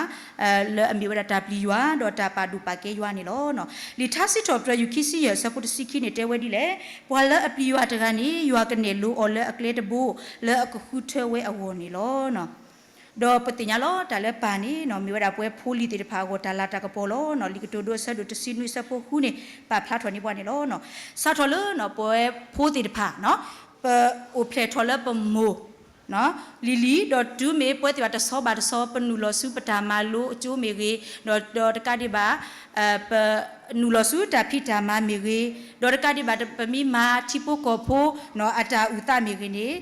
လၢအမ့ၢ်ဝဲဒၣ်တၢ်ပျံၤယွၤ ဒီးတၢ်ပာ်ဒိၣ်ပာ်ကဲယွၤန့ၣ်လီၤ. လံာ်ထါစံးထီၣ်ပတြၢၤ ယူၢ်ခံဆံယဲၢ် အဆၢဖိတဆံခံန့ၣ် တဲဝဲဒ်လဲၣ်, ပှၤလၢအပျံၤယွၤတဂၤန့ၣ် ယွၤကနဲၣ်လိအီၤလၢအကျဲတဘိ လၢအကဃုထၢဝဲအဂီၢ်န့ၣ်လီၤ. ဒီးပသ့ၣ်ညါလီၤ တၢ်လၢပၢ်န့ၣ် မ့ၢ်ဝဲဒၣ်ပဝဲဖိလံၤသ့ၣ်တဖၣ်အဂီၢ် တၢ်လၤတၢ်ကပီၤလီၤ. လံာ်ကတိၤဒိအဆၢဒိၣ်တဆံနွံအဆၢဖိဃုန့ၣ် ပာ်ဖျါထီၣ်န့ၢ်ပှၤန့ၣ်လီၤ. စးထီၣ်လၢ ပဝဲဖိသ့ၣ်တဖၣ် ပအိၣ်ဖျဲၣ်ထီၣ်လၢပမိၢ် လံၤလံၤ ဒီးတုၤမ့ၢ်ပဝဲသ့ၣ်တဖၣ်တဆီဘၣ်တဆီ ပနုာ်လီၤဆူပတၢ်မၤလိအကၠိမ့ၢ်ဂ့ၤ, ဒီးတကးဒံးဘၣ် ပနုာ်လီၤဆူတၢ်ဖံးတၢ်မၤမ့ၢ်ဂ့ၤ, ဒီးတကးဒံးဘၣ် ပမ့ၢ်မၤထံဖိကီၢ်ဖိ အတၢ်အုၣ်သးမ့ၢ်ဂ့ၤန့ၣ်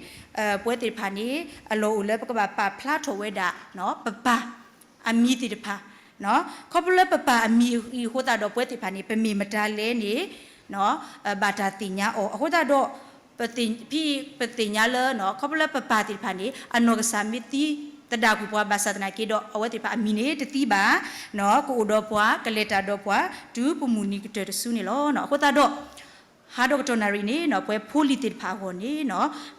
ပဝဲသ့ၣ်တဖၣ်န့ၣ် အလီၢ်အိၣ်လၢပကဘၣ်ပာ်ဖျါထီၣ်ဝဲဒၣ် ပပၢ်အမံၤသ့ၣ်တဖၣ်, ခီဖျိလၢပပၢ်အမံၤအံၤအဃိသတးဒီး ပဝဲသ့ၣ်တဖၣ်န့ၣ် ပမ့ၢ်မတၤလဲၣ်န့ၣ် ဘၣ်တၢ်သ့ၣ်ညါအီၤ အဃိသတးဒီး ဖဲပသ့ၣ်ညါလၢ ခီဖျိလၢပပၢ်သ့ၣ်တဖၣ်န့ၣ် အနီၢ်ကစၢ်မ့ၢ်သံသဒၣ်ကွံာ်ပှၤ ဘၣ်ဆၣ်သနာ်က့ဒီး အဝဲသ့ၣ်တဖၣ်အမံၤန့ၣ်တသံဘၣ်, ကအိၣ်ဒီးပှၤ ကလဲၤတၢ်ဒီးပှၤ တုၤပမုၢ်နံၤကတၢၢ်တစုန့ၣ်လီၤ. အဃိသတးဒီး ဟါဒီကတီၢ်နၣ်ရံၣ်န့ၣ် ပဝဲဖိလံၤသ့ၣ်တဖၣ်အဂီၢ်န့ၣ်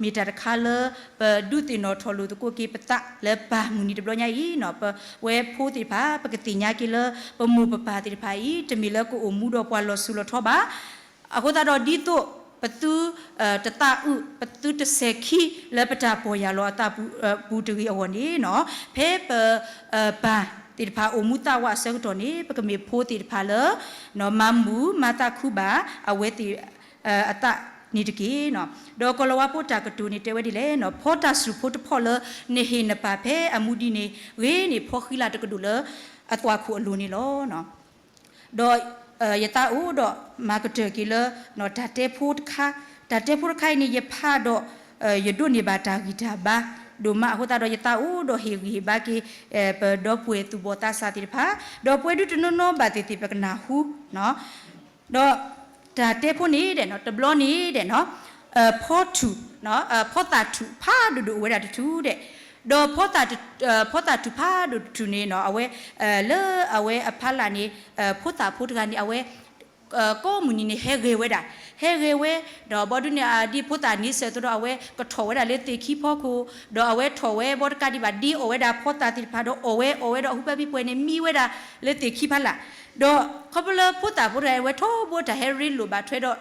မ့ၢ်တၢ်တခါလၢ ပဒုးသ့ၣ်နီၣ်ထီၣ်လိာ်သကိးက့ၤပသးလၢပၢ်မုၢ်နံၤတဘျီညါအံၤ ပဝဲဖိသ့ၣ်တဖၣ် ပကသ့ၣ်ညါက့ၤလၢ ပမိၢ်ပပၢ်သ့ၣ်တဖၣ်အံၤ တမ့ၢ်လၢကအိၣ်မူဒီးပှၤလီၤဆူလီၤထီဘၣ်. အဃိသတးဒီးဒ်သိး ပသုတသးအုး ပသုတစဲၤခံလၢပတၢ်ပီၢ်ယၢ်လီၤအသးပူၤတဂ့ၤအဂီၢ်န့ၣ် ဖဲပ ပၢ်သ့ၣ်တဖၣ်အိၣ်မူသးဝးအဆၢကတီၢ်န့ၣ် ပကမ့ၢ်ဖိသ့ၣ်တဖၣ်လၢ မၤမုာ်မၤသးခုဘၣ်အဝဲသ့ၣ်အသးန့ၣ်တက့ၢ်. ဒီးကီၤလၤဝါဖိတၢ်ကတိၤန့ၣ်တဲဝဲဒ်လဲၣ်, ဖီတၢ်စူၢ်ဖိတဖီၣ်လၢ နဟ့ၣ်နပၢ်ဖဲအမူဒံးန့ၣ် ဂ့ၤန့ၢ်ဖီဃံလၤတကဒိၣ်လၢအသွၣ်ခိၣ်အလိၤန့ၣ်လီၤ. ဒီးယသးအိၣ်ဒီးမၤကတၢၢ်က့ၤလၢ တၢ်တဲဖိတခါ, တၢ်တဲဖိတခါအံၤန့ၣ် ယဖးဒီး ယဒိးန့ၢ်ဘၣ်တၢ်ဂံၢ်တၢ်ဘါဒိၣ်မးအဃိသတးဒီး ယသးအိၣ်ဒီးဟ့ၣ်ဂံၢ်ဟ့ၣ်ဘါက့ၤ ပဒီပုၢ်ဝဲၢ်သူၣ်ဘီၣ်သးစၢ်သ့ၣ်တဖၣ်, ဒီးပဝဲဒုးတနီၤနီၤဘၣ်သ့ၣ်သ့ၣ်ပကနၢ်ဟူ ဒီးတၢ်တဲဖိန့ၣ်ဒီး တဘျီန့ၣ်ဒီး ဖီထူၣ်, ဖီသၣ်ထူၣ်ဖးဒိၣ်ဒိၣ်အိၣ်ဝဲဒၣ်တထူၣ်ဒီး, ဒီး ဖီသၣ်ထူၣ်ဖးဒိၣ်တထူၣ်န့ၣ် အဝဲ လၢအဝဲအဖီလာ်န့ၣ် ဖိသၣ်ဖိတဂၤန့ၣ် အဝဲ ကိးမုၢ်နံၤန့ၣ် ဟဲဂဲၤဝဲဒၣ်, ဟဲဂဲၤဝဲ, ဒီးဘီဒုးန့ၣ် ဒ်ဖိသၣ်န့ဆၢၣ်အသိးဒီး အဝဲကထီၣ်ဝဲဒၣ်လၢသ့ၣ်ခံဖီခိၣ်, ဒီးအဝဲထီၣ်ဝဲဘီတကးဒံးဘၣ် ဒ်အီၣ်ဝဲဒၣ်ဖီသၣ်သ့ၣ်တဖၣ်ဒီး အီၣ်ဝဲအီၣ်ဝဲဒီး အဟူးဖဲဖံပှဲၤန့ၣ် မံဝဲဒၣ်လၢသ့ၣ်ခံဖီလာ်, ဒီးခီဖျိလၢဖိသၣ်ဖိတဂၤ အဝဲထီဘိတၢ်ဟဲရ့လိာ်ဘၣ်ထွဲဒီး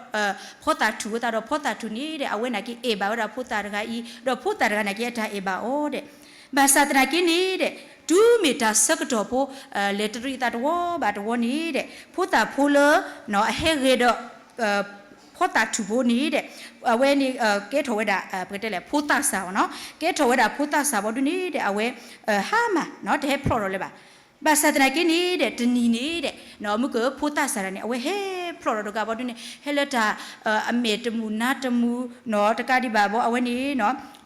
ဖီသၣ်ထူၣ်အဃိသတးဒီး ဖီသၣ်ထူၣ်န့ၣ်ဒီး အဝဲနာ်က့အဲၣ်ဘၣ်ဝဲဒၣ်ဖိသၣ်တဂၤအံၤ, ဒီးဖိသၣ်တဂၤနာ်က့အတၢ်အဲၣ်ဘၣ်အီၤဒီး ဘၣ်ဆၣ်သနာ်က့န့ၣ်ဒီး တုၤမ့ၢ်တၢ်ဆၢကတီၢ်ဖိ လဲၤတရံးအသးတဝီဘၣ်တဝီန့ၣ်ဒီး ဖိသၣ်ဖိလၢ အဟဲဂဲၤဒီး ဖီသၣ်ထူၣ်ဖိန့ၣ်ဒီး အဝဲန့ၣ် ကဲထီၣ်ဝဲဒၣ် ပကတဲလဲၣ် ဖိသၣ်စၢ်ဘၣ်နီၤ, ကဲထီၣ်ဝဲဒၣ်ဖိသၣ်စၢ်ဘီဒုးန့ၣ်ဒီး အဝဲ ဟါမၢ် တဟဲဖျီၣ်ဒီးလၢၤဘၣ်. ဘၣ်ဆၣ်သနာ်က့န့ၣ်ဒီး တနံၤန့ၣ်ဒီး မုၢ်ကၢၢ်ဖိသၣ်စၢ်တဂၤန့ၣ် အဝဲဟဲဖျီၣ်ဒီးတဂၤဘီဒုးန့ၣ် ဟဲလၢတၢ် အမဲာ်တမုာ်နါတမုာ်နီၤ တကးဒံးဘၣ်ဘီ အဝဲန့ၣ်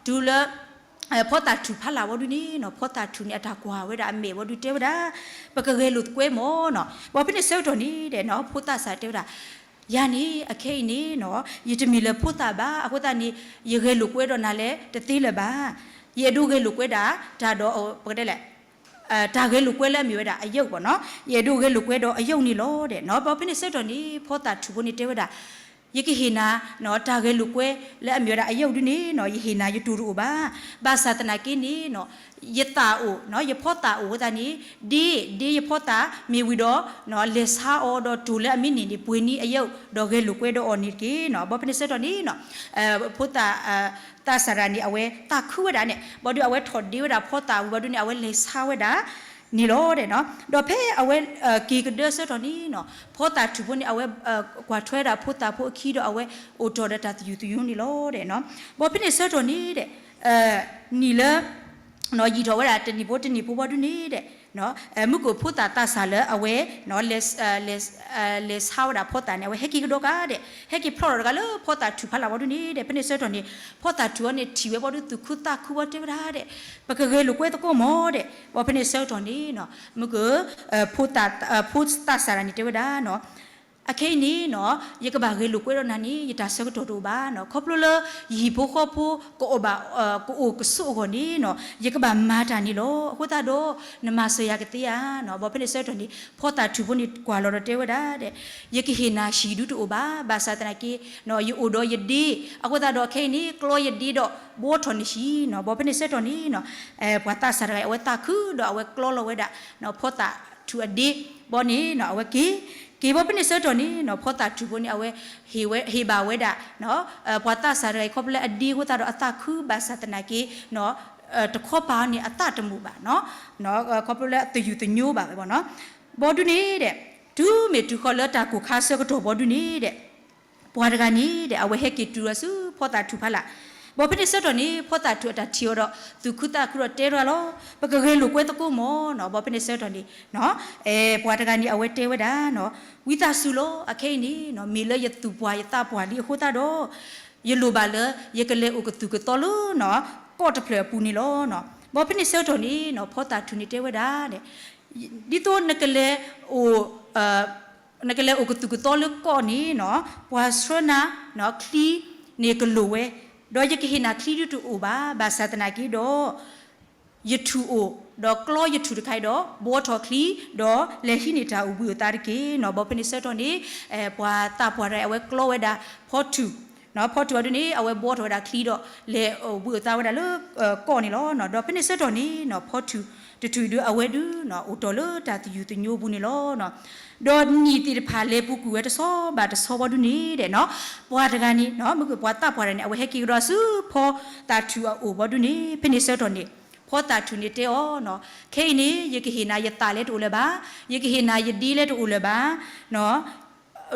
တုၤလၢ ဖီသၣ်ထူၣ်ဖးလၢ်ဝံၤဒုန့ၣ်နီၤ, ဖီသၣ်ထူၣ်န့ၣ် အတၢ်ကွၢ်ဝဲဒၣ်အမဲာ်ဝံၤဒုတဲဝဲဒၣ်, ပကဂဲၤလိာ်သကွဲမၢ်နီၤ. ဘၣ်ဖဲန့ၣ်ဆၢကတီၢ်န့ၣ်ဒီးနီၤ, ဖီသၣ်စၢ်တဲဝဲဒၣ်, ယၤန့ၣ် အခဲအံၤန့ၣ်နီၤ, ယတမ့ၢ်လၢဖီသၣ်ဘၣ်, အဃိသတးန့ၣ် ယဂဲၤလိာ်ကွဲဒီးနၤလဲၣ်တသ့လၢၤဘၣ်. ယအဲၣ်ဒိးဂဲၤလိာ်ကွဲဒၣ် တၢ်ဒီး ပကတဲလဲၣ် တၢ်ဂဲၤလိာ်ကွဲလၢအမ့ၢ်ဝဲဒၣ်အယုၢ်ဘၣ်နီၤ, ယအဲၣ်ဒိးဂဲၤလိာ်ကွဲဒီးအယုၢ်န့ၣ်လီၤဒီးနီၤ. ဘၣ်ဖဲန့ၣ်ဆၢကတီၢ်န့ၣ် ဖီသၣ်ထူၣ်ဖိန့ၣ်တဲဝဲဒၣ်, ယကဟ့ၣ်နၤ တၢ်ဂဲၤလိာ်ကွဲလၢအမ့ၢ်ဝဲဒၣ်အယုၢ်ဒုန့ၣ်နီၤ, ယဟ့ၣ်နၤယတိၢ်တအိၣ်ဘၣ်. ဘၣ်ဆၣ်သနာ်က့န့ၣ်နီၤ, ယသၣ်အိၣ်, ယဖီသၣ်အိၣ်အဃိသတးန့ၣ်, ဒ့, ဒ့ယဖီသၣ်မ့ၢ်ဝံၤဒီး လဲၤဆါအီၤဒီးတိၢ်လၢအမ့ၢ်န့ၢ်န့ၣ် ပှ့ၤန့ၢ်အယုၢ် ဒီးဂဲၤလိာ်ကွဲဒီးအီၤန့ၣ်တက့ၢ်နီၤ. ဘၣ်ဖဲန့ၣ်ဆၢကတီၢ်န့ၣ်နီၤ, ဖီသၣ် သးစၢ်တဂၤန့ၣ် အဝဲသးခုဝဲဒၣ်န့ၣ် ဘၣ်ဒုးအဝဲထီၣ်ဒ့ဝဲဒၣ်ဖီသၣ်ဝံၤဘၣ်ဒုန့ၣ် အဝဲလဲၤဆါဝဲဒၣ်န့ၣ်လီၤဒီးနီၤ. ဒီးဖဲအဝဲက့ၤကဒၢဆၢကတီၢ်န့ၣ်နီၤ, ဖီသၣ်ထူၣ်ဖိန့ၣ် အဝဲကွၢ်ထွဲဒၣ်ဖိသၣ်ဖိအခံဒီးအဝဲအိၣ်တ့ၢ်ဒီးတၢ်သယုၢ်သညိန့ၣ်လီၤဒီးနီၤ. ဘၣ်ဖဲန့ၣ်ဆၢကတီၢ်န့ၣ်ဒီး နံၣ်လၢ ယံာ်ထီၣ်ဝဲဒၣ်တနံၣ်ဖိတနံၣ်ဖိဘၣ်ဒုန့ၣ်ဒီး မုၢ်ကၢၢ်ဖိသၣ်သးစၢ်လၢအဝဲ လဲၤဆါဝဲဒၣ်ဖီသၣ်န့ၣ် အဝဲဟဲက့ၤကဒီးကါဒီး ဟဲက့ၤဖျီၣ်ထီၣ်တဂၤလၢဖီသၣ်ထူၣ်ဖးလၢ်ဝံၤဒုန့ၣ်ဒီး ဖဲန့ၣ်ဆၢကတီၢ်န့ၣ် ဖီသၣ်ထူၣ်အံၤန့ၣ်ထံၣ်ဝဲဘၣ်ဒု သူၣ်ခုသးခုဘၣ်တဲဝဲဒၣ်ဒီး ပကဂဲၤလိာ်ကွဲသကိးမၢ်ဒီး ဘၣ်ဖဲန့ၣ်ဆၢကတီၢ်န့ၣ်နီၤ မုၢ်ကၢၢ် ဖိသၣ်စၢ်တဂၤန့ၣ်တဲဝဲဒၣ်နီၤ အခဲအံၤန့ၣ်နီၤ ယကဘၣ်ဂဲၤလိာ်ကွဲဒီးနၤန့ၣ် ယတၢ်ဆၢကတီၢ်တအိၣ်ဘၣ်နီၤ ခီဖျိလၢ ယဟံၣ်ဖိဃီဖိ ကအိၣ်ဘၣ် ကအိၣ်ကဆိးအဂီၢ်န့ၣ်နီၤ ယကဘၣ်မၤတၢ်န့ၣ်လီၤ. အဃိသတးဒီး နမၤစၢၤယၤကသ့ဧါနီၤ ဘၣ်ဖဲန့ၣ်ဆၢကတီၢ်န့ၣ် ဖီသၣ်ထူၣ်ဖိန့ၣ်ကွၢ်လီၤဒီးတဲဝဲဒၣ်ဒီး ယကဟ့ၣ်နၤဟံၣ်ဒုတအိၣ်ဘၣ် ဘၣ်ဆၣ်သနာ်က့ ယအိၣ်ဒီးယဒ့ အဃိသတးဒီးခဲအံၤန့ၣ် ကျီယဒ့ဒီး ဘှီထီၣ်နဟံၣ်နီၤ ဘၣ်ဖဲန့ၣ်ဆၢကတီၢ်န့ၣ်နီၤ ပှၤသးစၢ်တဂၤအံၤ အဝဲသးခုဒီးအဝဲကျီလီၤဝဲဒၣ် ဖီသၣ်ထူၣ်အဒ့ ဘီန့ၣ်နီၤ အဝဲက့ၤ က့ၤဘၣ်ဖဲန့ၣ်ဆၢကတီၢ်န့ၣ်နီၤ ဖီသၣ်ထူၣ်ဖိန့ၣ် အဝဲ ဟ့ၣ်ဘၣ်ဝဲဒၣ် ပှၤသးစၢ်တဂၤအံၤ ခီဖျိလၢအဒ့အဃိသတးဒီးအသးခုဘၣ်ဆၣ်သနာ်က့ တခီပၤန့ၣ် အသးတမုာ်ဘၣ်နီၤ ခီဖျိလၢအသယုၢ်သညိဘၣ်ဝဲဘၣ်နီၤ ဘီဒုန့ၣ်ဒီး တုၤမ့ၢ်တုၤဃီၤလၢတၢ်ကိၢ်ခါဆၢကတီၢ်ဘီဒုန့ၣ်ဒီး ပှၤတဂၤန့ၣ်ဒီး အဝဲဟဲက့ၤတုၤဒီးဆူဖီသၣ်ထူၣ်ဖးလၢ် ဘီဖဲန့ၣ်ဆၢကတီၢ်န့ၣ် ဖီသၣ်ထူၣ်အတၢ်ထံၣ်အီၤဒီး သူၣ်ခုသးခုဒီးတဲထီၣ်လီၤ ပကဂဲၤလိာ်ကွဲသကိးမၢ်နီၤ ဘီဖဲန့ၣ်ဆၢကတီၢ်န့ၣ် ပှၤတဂၤန့ၣ် အဝဲတဲဝဲဒၣ်နီၤ ဝံသးစူၤလီၤ အခဲအံၤန့ၣ်နီၤ မ့ၢ်လၢယသူၣ်ပှၢ်ယသးပှၢ်လံအဃိသတးဒီး ယလိၣ်ဘၣ်လၢ ယကလဲၤအိၣ်ကသူၣ်ကသီလၢနီၤ ကီၢ်တဖျၢၣ်အပူၤန့ၣ်လီၤနီၤ ဘီဖဲန့ၣ်ဆၢကတီၢ်န့ၣ်နီၤ ဖီသၣ်ထူၣ်န့ၣ်တဲဝဲဒၣ်ဒီး ဒ်သိးနကလဲၤအိၣ် နကလဲၤအိၣ်ကသူၣ်ကသီလၢကီၢ်န့ၣ်နီၤ ပှၤဆှၢနၤ ချံန့ၣ်ကလိၣ်ဝဲ ဒီးယကဟ့ၣ်နၤချံဒုတအိၣ်ဘၣ် ဘၣ်ဆၣ်သနာ်က့ဒီး ယထူၣ်အိၣ် ဒီးကျီယထူၣ်တခါအံၤဒီး ဘှီထီၣ်ချံ ဒီးလဲၤဟံးန့ၢ်တၢ်အိၣ်ဘှံးအိၣ်သါတက့ၢ်နီၤ ဘီဖဲန့ၣ်ဆၢကတီၢ်န့ၣ် ပှၤသးပှၢ်တဂၤအံၤ အဝဲကျီဝဲဒၣ်ဖီထူၣ် ဖီထူၣ်အဒုန့ၣ် အဝဲဘှီထီၣ်ဝဲဒၣ်ချံဒီး လဲၤအိၣ်ဘှံးအိၣ်သါဝဲဒၣ်လၢ ကီၢ်န့ၣ်လီၤ. ဒီးဖဲန့ၣ်ဆၢကတီၢ်န့ၣ်နီၤ ဖီထူၣ်တထူၣ်အံၤဒု အဝဲဒုနီၤ အိၣ်တ့ၢ်လၢတၢ်သယုၢ်သညိပူၤန့ၣ်လီၤ. ဒီးနံၣ်သ့ၣ်တဖၣ်လဲၤပူၤကွံာ်ဝဲတဆီဘၣ်တဆီဘီဒုန့ၣ်ဒီးနီၤ ပှၤတဂၤန့ၣ်နီၤ မ့ၢ်ကပှၤသးပှၢ်တဂၤန့ၣ် အဝဲဟဲက့ၤကဒီးဆူဖီသၣ်ထူၣ်အအိၣ်ဘီဒုန့ၣ် ဖဲန့ၣ်ဆၢကတီၢ်န့ၣ် ဖီသၣ်ထူၣ်န့ၣ်တဲအီၤနီၤ ခဲအံၤန့ၣ် ယကဟ့ၣ်နၤယသးလဲတအိၣ်လၢၤဘၣ်, ယကဟ့ၣ်နၤယဒ့လဲတအိၣ်လၢၤဘၣ်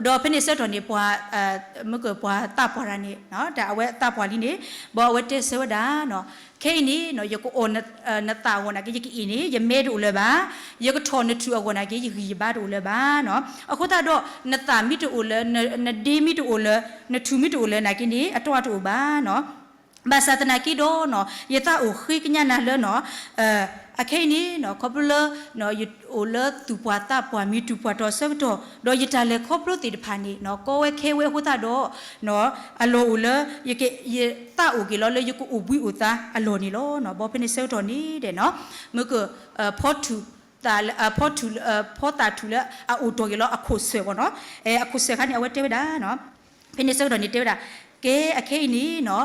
ဒီးဖဲန့ၣ်ဆၢကတီၢ်န့ၣ် ပှၤ မ့ၢ်ကပှၤသးပှၢ်တဂၤန့ၣ် တၢ်အဝဲသးပှၢ်လံန့ၣ် ဘီအဝဲတဲဆၢဝဲဒၣ်နီၤ ခဲအံၤန့ၣ်နီၤ ယကအီၣ်နသးအဂီၢ်နာ်က့ ယကအ့ၣ်န့ၣ် ယမဲတအိၣ်လၢၤဘၣ်, ယကထီၣ်နထူၣ်အဂီၢ်နာ်က့ ယဂံၢ်ယဘါတအိၣ်လၢၤဘၣ်နီၤ. အဃိသတးဒီး နသးမ့ၢ်တအိၣ်လၢၤ နဒ့မ့ၢ်တအိၣ်လၢၤ နထူၣ်မ့ၢ်တအိၣ်လၢၤနာ်က့န့ၣ် အတီအတအိၣ်ဘၣ်နီၤ. ဘၣ်ဆၣ်သနာ်က့ဒီးနီၤ ယသးအိၣ်ဃ့ကညးနၤလၢနီၤ အခဲအံၤန့ၣ်နီၤ ခီဖျိလၢ ယအိၣ်လၢသူၣ်ပှၢ်သးပှၢ်မံၤတူၢ်ပှၢ်တီၤဆၢကတီၢ် ဒီးယတၢ်လဲၤခီဖျိသ့ၣ်တဖၣ်န့ၣ်နီၤ ကီဝဲခဲဝဲအဃိသတးဒီး အလီၢ်အိၣ်လၢ ယသးအိၣ်က့ၤလီၤလၢ ယကအိၣ်ဘှံးအိၣ်သါအလီၢ်န့ၣ်လီၤ. ဘီဖဲန့ၣ်ဆၢကတီၢ်န့ၣ်ဒီးနီၤ မ့ၢ်က ဖီထူၣ် ဖီသၣ်ထူၣ်လၢအအိၣ်တ့ၢ်က့ၤလီၤအခိၣ်စၢၢ်ဘီနီၤ အခိၣ်စၢၢ်ခါန့ၣ် အဝဲတဲဝဲဒၣ်နီၤ ဖဲန့ၣ်ဆၢကတီၢ်န့ၣ်တဲဝဲဒၣ် ကဲအခဲအံၤန့ၣ်နီၤ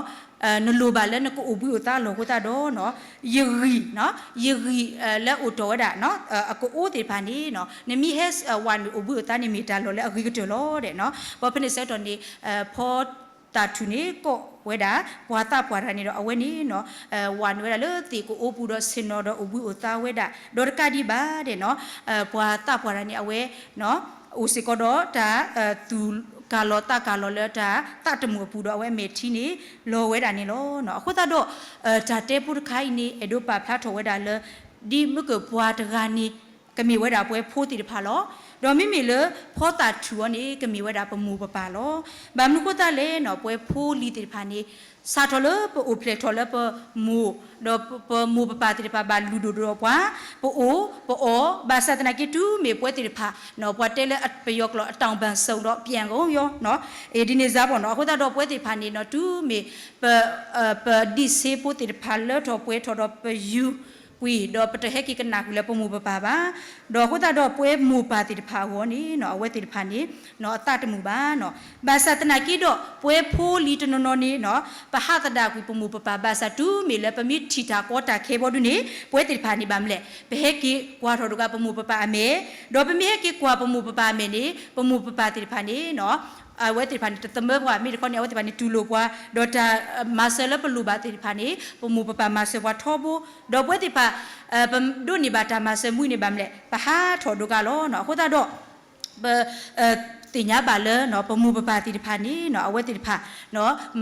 နလိၣ်ဘၣ်လၢနကအိၣ်ဘှံးအိၣ်သါအလီၢ်အဃိသတးဒီးနီၤ ယဂံၢ် ယဂံၢ်လၢအိၣ်တ့ၢ်ဝဲဒၣ် အကအိသ့ၣ်တဖၣ်န့ၣ်နီၤ နမ့ၢ်ဟဲဝးနုာ်အိၣ်ဘှံးအိၣ်သါန့ၣ်မ့ၢ်တၢ်လီၢ်လၢအဂ့ၤကတၢၢ်လီၤဒီးနီၤ ဘီဖဲန့ၣ်ဆၢကတီၢ်န့ၣ် ဖီသၣ်ထူၣ်န့ၣ်ကိးဝဲဒၣ် ပှၤသးပှၢ်တဂၤန့ၣ်ဒီးအဝဲန့ၣ်နီၤ ဝးနုာ်ဝဲဒၣ်လၢသ့ၣ်ကအိပူၤဒီးဆ့ၣ်နီၤဒီးအိၣ်ဘှံးအိၣ်သါဝဲဒၣ် ဒီးတကးဒံးဘၣ်ဒီးနီၤ ပှၤသးပှၢ်တဂၤန့ၣ် အဝဲ အိၣ်စ့ၢ်ကီးဒီးတၢ်သူၣ်ကၢ်လီၤသးကၢ်လီၤလၢတၢ်သးတမုာ်အပူၤဒီးအဝဲအမဲာ်ထံန့ၣ် လီၤဝဲဒၣ်န့ၣ်လီၤ. အဃိသတးဒီး တၢ်တဲဖိတခါအံၤန့ၣ် အဲၣ်ဒိးပာ်ဖျါထီၣ်ဝဲဒၣ်လၢ ဒ်မ့ၢ်ကပှၤတဂၤန့ၣ် ကမ့ၢ်ဝဲဒၣ်ပှၤဖိသ့ၣ်တဖၣ်လီၤ. ဒီးမ့မ့ၢ်လၢဖီသၣ်ထူၣ်အီၤန့ၣ် ကမ့ၢ်ဝဲဒၣ်ပမိၢ်ပပၢ်လီၤ. ဘၣ်မနုၤအဃိသတးလဲၣ်န့ၣ် ပဝဲဖိလံၤသ့ၣ်တဖၣ်န့ၣ် စးထီၣ်လၢပအိၣ်ဖျဲၣ်ထီၣ်လၢပမိၢ် ဒီးပမိၢ်ပပၢ်သ့ၣ်တဖၣ်ဘၣ်လုၢ်ဒိၣ်ဒီးပှၤ ပအိၣ်ပအီၣ် ဘၣ်ဆၣ်သနာ်က့တုၤမ့ၢ်ပဝဲသ့ၣ်တဖၣ်န့ၣ် ပှၤတဲလၢပယီၤကျိာ် အတောင်ပံစုံတော့ပြန်ကုန်ရော ဒ်န့ၣ်စ့ၢ်ကီးန့ၣ် အဃိသတးဒီးပဝဲသ့ၣ်တဖၣ်န့ၣ် တုၤမ့ၢ်ပ ပဒံၣ်စ့ဖိသ့ၣ်တဖၣ်လၢထီၣ်ပှဲၤထီၣ်ဒီးပယူၤကွံာ် ဒီးပတဟဲက့ၤကနၣ်ဃုာ်လၢပမိၢ်ပပၢ်ဘၣ်. ဒီးအဃိသတးဒီးပဝဲမိၢ်ပၢ်သ့ၣ်တဖၣ်အဂီၢ်န့ၣ် အဝဲသ့ၣ်တဖၣ်န့ၣ် အသးတမုာ်ဘၣ်. ဘၣ်ဆၣ်သနာ်က့ဒီး ပဝဲဖိလံၤတနီၤနီၤန့ၣ် ပဟးသဒၣ်ကွံာ်ပမိၢ်ပပၢ် ဘၣ်ဆၣ်တုၤမ့ၢ်လၢပမ့ၢ်ထံၣ်တၢ်ကီတၢ်ခဲဘီဒုန့ၣ် ပဝဲသ့ၣ်တဖၣ်န့ၣ်ဘၣ်မနုၤလဲၣ် ပဟဲက့ၤကွၢ်ထီၣ်ဒိၣ်က့ၤပမိၢ်ပပၢ်အမဲာ်, ဒီးပမ့ၢ်ဟဲက့ၤကွၢ်ပမိၢ်ပပၢ်အမဲာ်န့ၣ် ပမိၢ်ပပၢ်သ့ၣ်တဖၣ်န့ၣ် အဝဲသ့ၣ်တဖၣ်န့ၣ် တသမၢပှၤ မ့ၢ်တခီန့ၣ် အဝဲသ့ၣ်တဖၣ်န့ၣ် တူၢ်လိာ်ပှၤ ဒီးတၢ်မၤစၢၤလၢပလိၣ်ဘၣ်သ့ၣ်တဖၣ်န့ၣ် ပမိၢ်ပပၢ်မၤစၢၤပှၤထီဘိ, ဒီးပဝဲသ့ၣ်တဖၣ် ပဒိးန့ၢ်ဘၣ်တၢ်မၤစၢၤမနုၤန့ၣ်ဘၣ်မနုၤလဲၣ် ပဟးထီၣ်ဒိၣ်က့ၤလီၤ. အဃိသတးဒီး ပ သ့ၣ်ညါဘၣ်လၢ ပမိၢ်ပပၢ်သ့ၣ်တဖၣ်န့ၣ် အဝဲသ့ၣ်တဖၣ်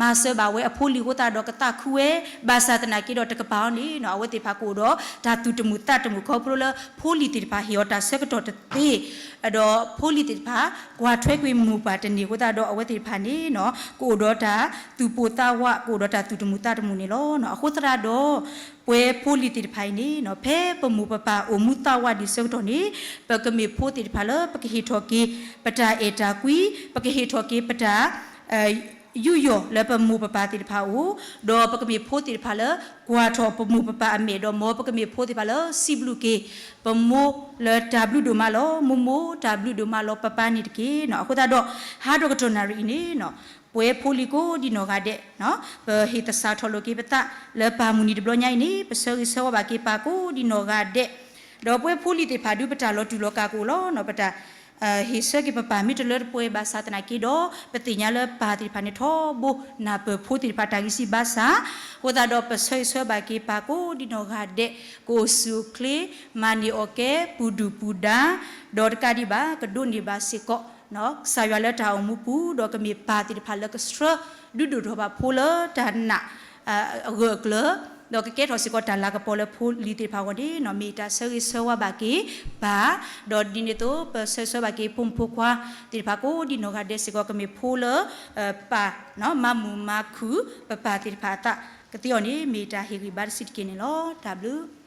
မၤစၢၤဘၣ်ဝဲအဖိလံၤအဃိသတးဒီးကသးခုဝဲ, ဘၣ်ဆၣ်သနာ်က့ဒီးတကပၤအီၤန့ၣ် အဝဲသ့ၣ်တဖၣ်ကအိၣ်ဒီးတၢ်သူၣ်တမုာ်သးတမုာ်ခီဖျိလၢ ဖိလံၤသ့ၣ်တဖၣ်ဟ့ၣ်အီၤတၢ်ဆၢကတီၢ်တသ့, ဒီးဖိလံၤသ့ၣ်တဖၣ် ကွၢ်ထွဲကွံာ်မိၢ်ပၢ်တန့ၢ်အဃိသတးဒီး အဝဲသ့ၣ်တဖၣ်န့ၣ် ကအိၣ်ဒီးတၢ်သူၣ်ပိၢ်သးဝး ကအိၣ်ဒီးတၢ်သူၣ်တမုာ်သးတမုာ်န့ၣ်လီၤ. အဃိသတးဒီး ပဝဲဖိလံၤသ့ၣ်တဖၣ်အံၤန့ၣ် ဖဲပမိၢ်ပပၢ်အိၣ်မူသးဝးဒံးဆၢကတီၢ်န့ၣ် ပကမ့ၢ်ဖိသ့ၣ်တဖၣ်လၢ ပကဟ့ၣ်ထီၣ်က့ၤ ပတၢ်အဲၣ်တၢ်ကွံ, ပကဟ့ၣ်ထီၣ်က့ၤပတၢ် ယူးယီၣ်လၢပမိၢ်ပပၢ်သ့ၣ်တဖၣ်အအိၣ်, ဒီးပကမ့ၢ်ဖိသ့ၣ်တဖၣ်လၢ ကွၢ်ထီၣ်ပမိၢ်ပပၢ်အမဲာ်ဒီး မ်ပကမ့ၢ်ဖိသ့ၣ်တဖၣ်လၢ စံးဘျုးက့ၤ ပမိၢ်လၢတၢ်ဘျုးဒိၣ်မးလီၤ. မိၢ်မိၢ်တၢ်ဘျုးဒိၣ်မးလီၤ ပပၢ်န့ၣ်တက့ၢ်. အဃိသတးဒီး ဟါဒီကတီၢ်နၣ်ရံၣ်အံၤန့ၣ် ပဝဲဖိလံၤကိးဒံနီၢ်ဂၤဒဲး ပဟ့ၣ်သဆၣ်ထီၣ်လိာ်က့ၤပသးလၢပၢ်မုၢ်နံၤတဘျီညါအံၤန့ၣ် ပဆၢဂ့ၤဆၢဝါဘၣ်က့ၤပၢ်ကိးဒံနီၢ်ဂၤဒဲး, ဒီးပဝဲဖိလံၤသ့ၣ်တဖၣ်ဒုးပတၢ်လီၤတူာ်လီၤကာ်ကအိၣ်လီၤ. ပတၢ် ဟ့ၣ်ဆၢက့ၤပပၢ်မ့ၢ်တလၢတပှဲၤဘၣ်ဆၣ်သနာ်က့ဒီး ပသ့ၣ်ညါလၢပၢ်သ့ၣ်တဖၣ်န့ၣ်ထီဘိနၢ်ပၢၢ်ဖိသ့ၣ်တဖၣ်တၢ်ဂံၢ်စၢ်ဘါစၢ်, အဃိသတးဒီးပဆၢဂ့ၤဆၢဝါဘၣ်က့ၤပၢ်ကိးဒံနီၢ်ဂၤဒဲး ကအိၣ်ဆူၣ်အိၣ်ချ့ မၤန့ၢ်အီၣ်ကဲ ပူၤဒုၣ်ပူၤဒါ ဒီးတကးဒံးဘၣ် ကဒိးန့ၢ်ဘၣ်စ့ၢ်ကီး ကစၢ်ယွၤလၢတၢ်အိၣ်မူပူၤ ဒီးကမ့ၢ်ပၢ်သ့ၣ်တဖၣ်လၢကဆှၢဒုးဒိၣ်ထီၣ်ဘၣ်ဖိလၢတၢ်နာ် အဂၢၢ်အကျၢၤ, ဒီးကကဲထီၣ်စ့ၢ်ကီးတၢ်လၤကပီၤလၢဖိလံၤသ့ၣ်တဖၣ်အဂီၢ်န့ၣ် မ့ၢ်တၢ်ဆၢဂ့ၤဆၢဝါဘၣ်က့ၤပၢ်, ဒီးဒ်န့ၣ်အသိးပဆၢဂ့ၤဆၢဝါဘၣ်က့ၤဖိမုၣ်ဖိခွါသ့ၣ်တဖၣ်ကိးဒံနီၢ်ဂၤဒဲးစ့ၢ်ကီး ကမ့ၢ်ဖိလၢ ပၢ် မၤမုာ်မၤခုၣ်ပပၢ်သ့ၣ်တဖၣ်အသးကသ့အီၤန့ၣ် မ့ၢ်တၢ်ဟ့ၣ်ဂံၢ်ဘါတဆံးတက့ၢ်န့ၣ်လီၤ. တၢ်ဘျုး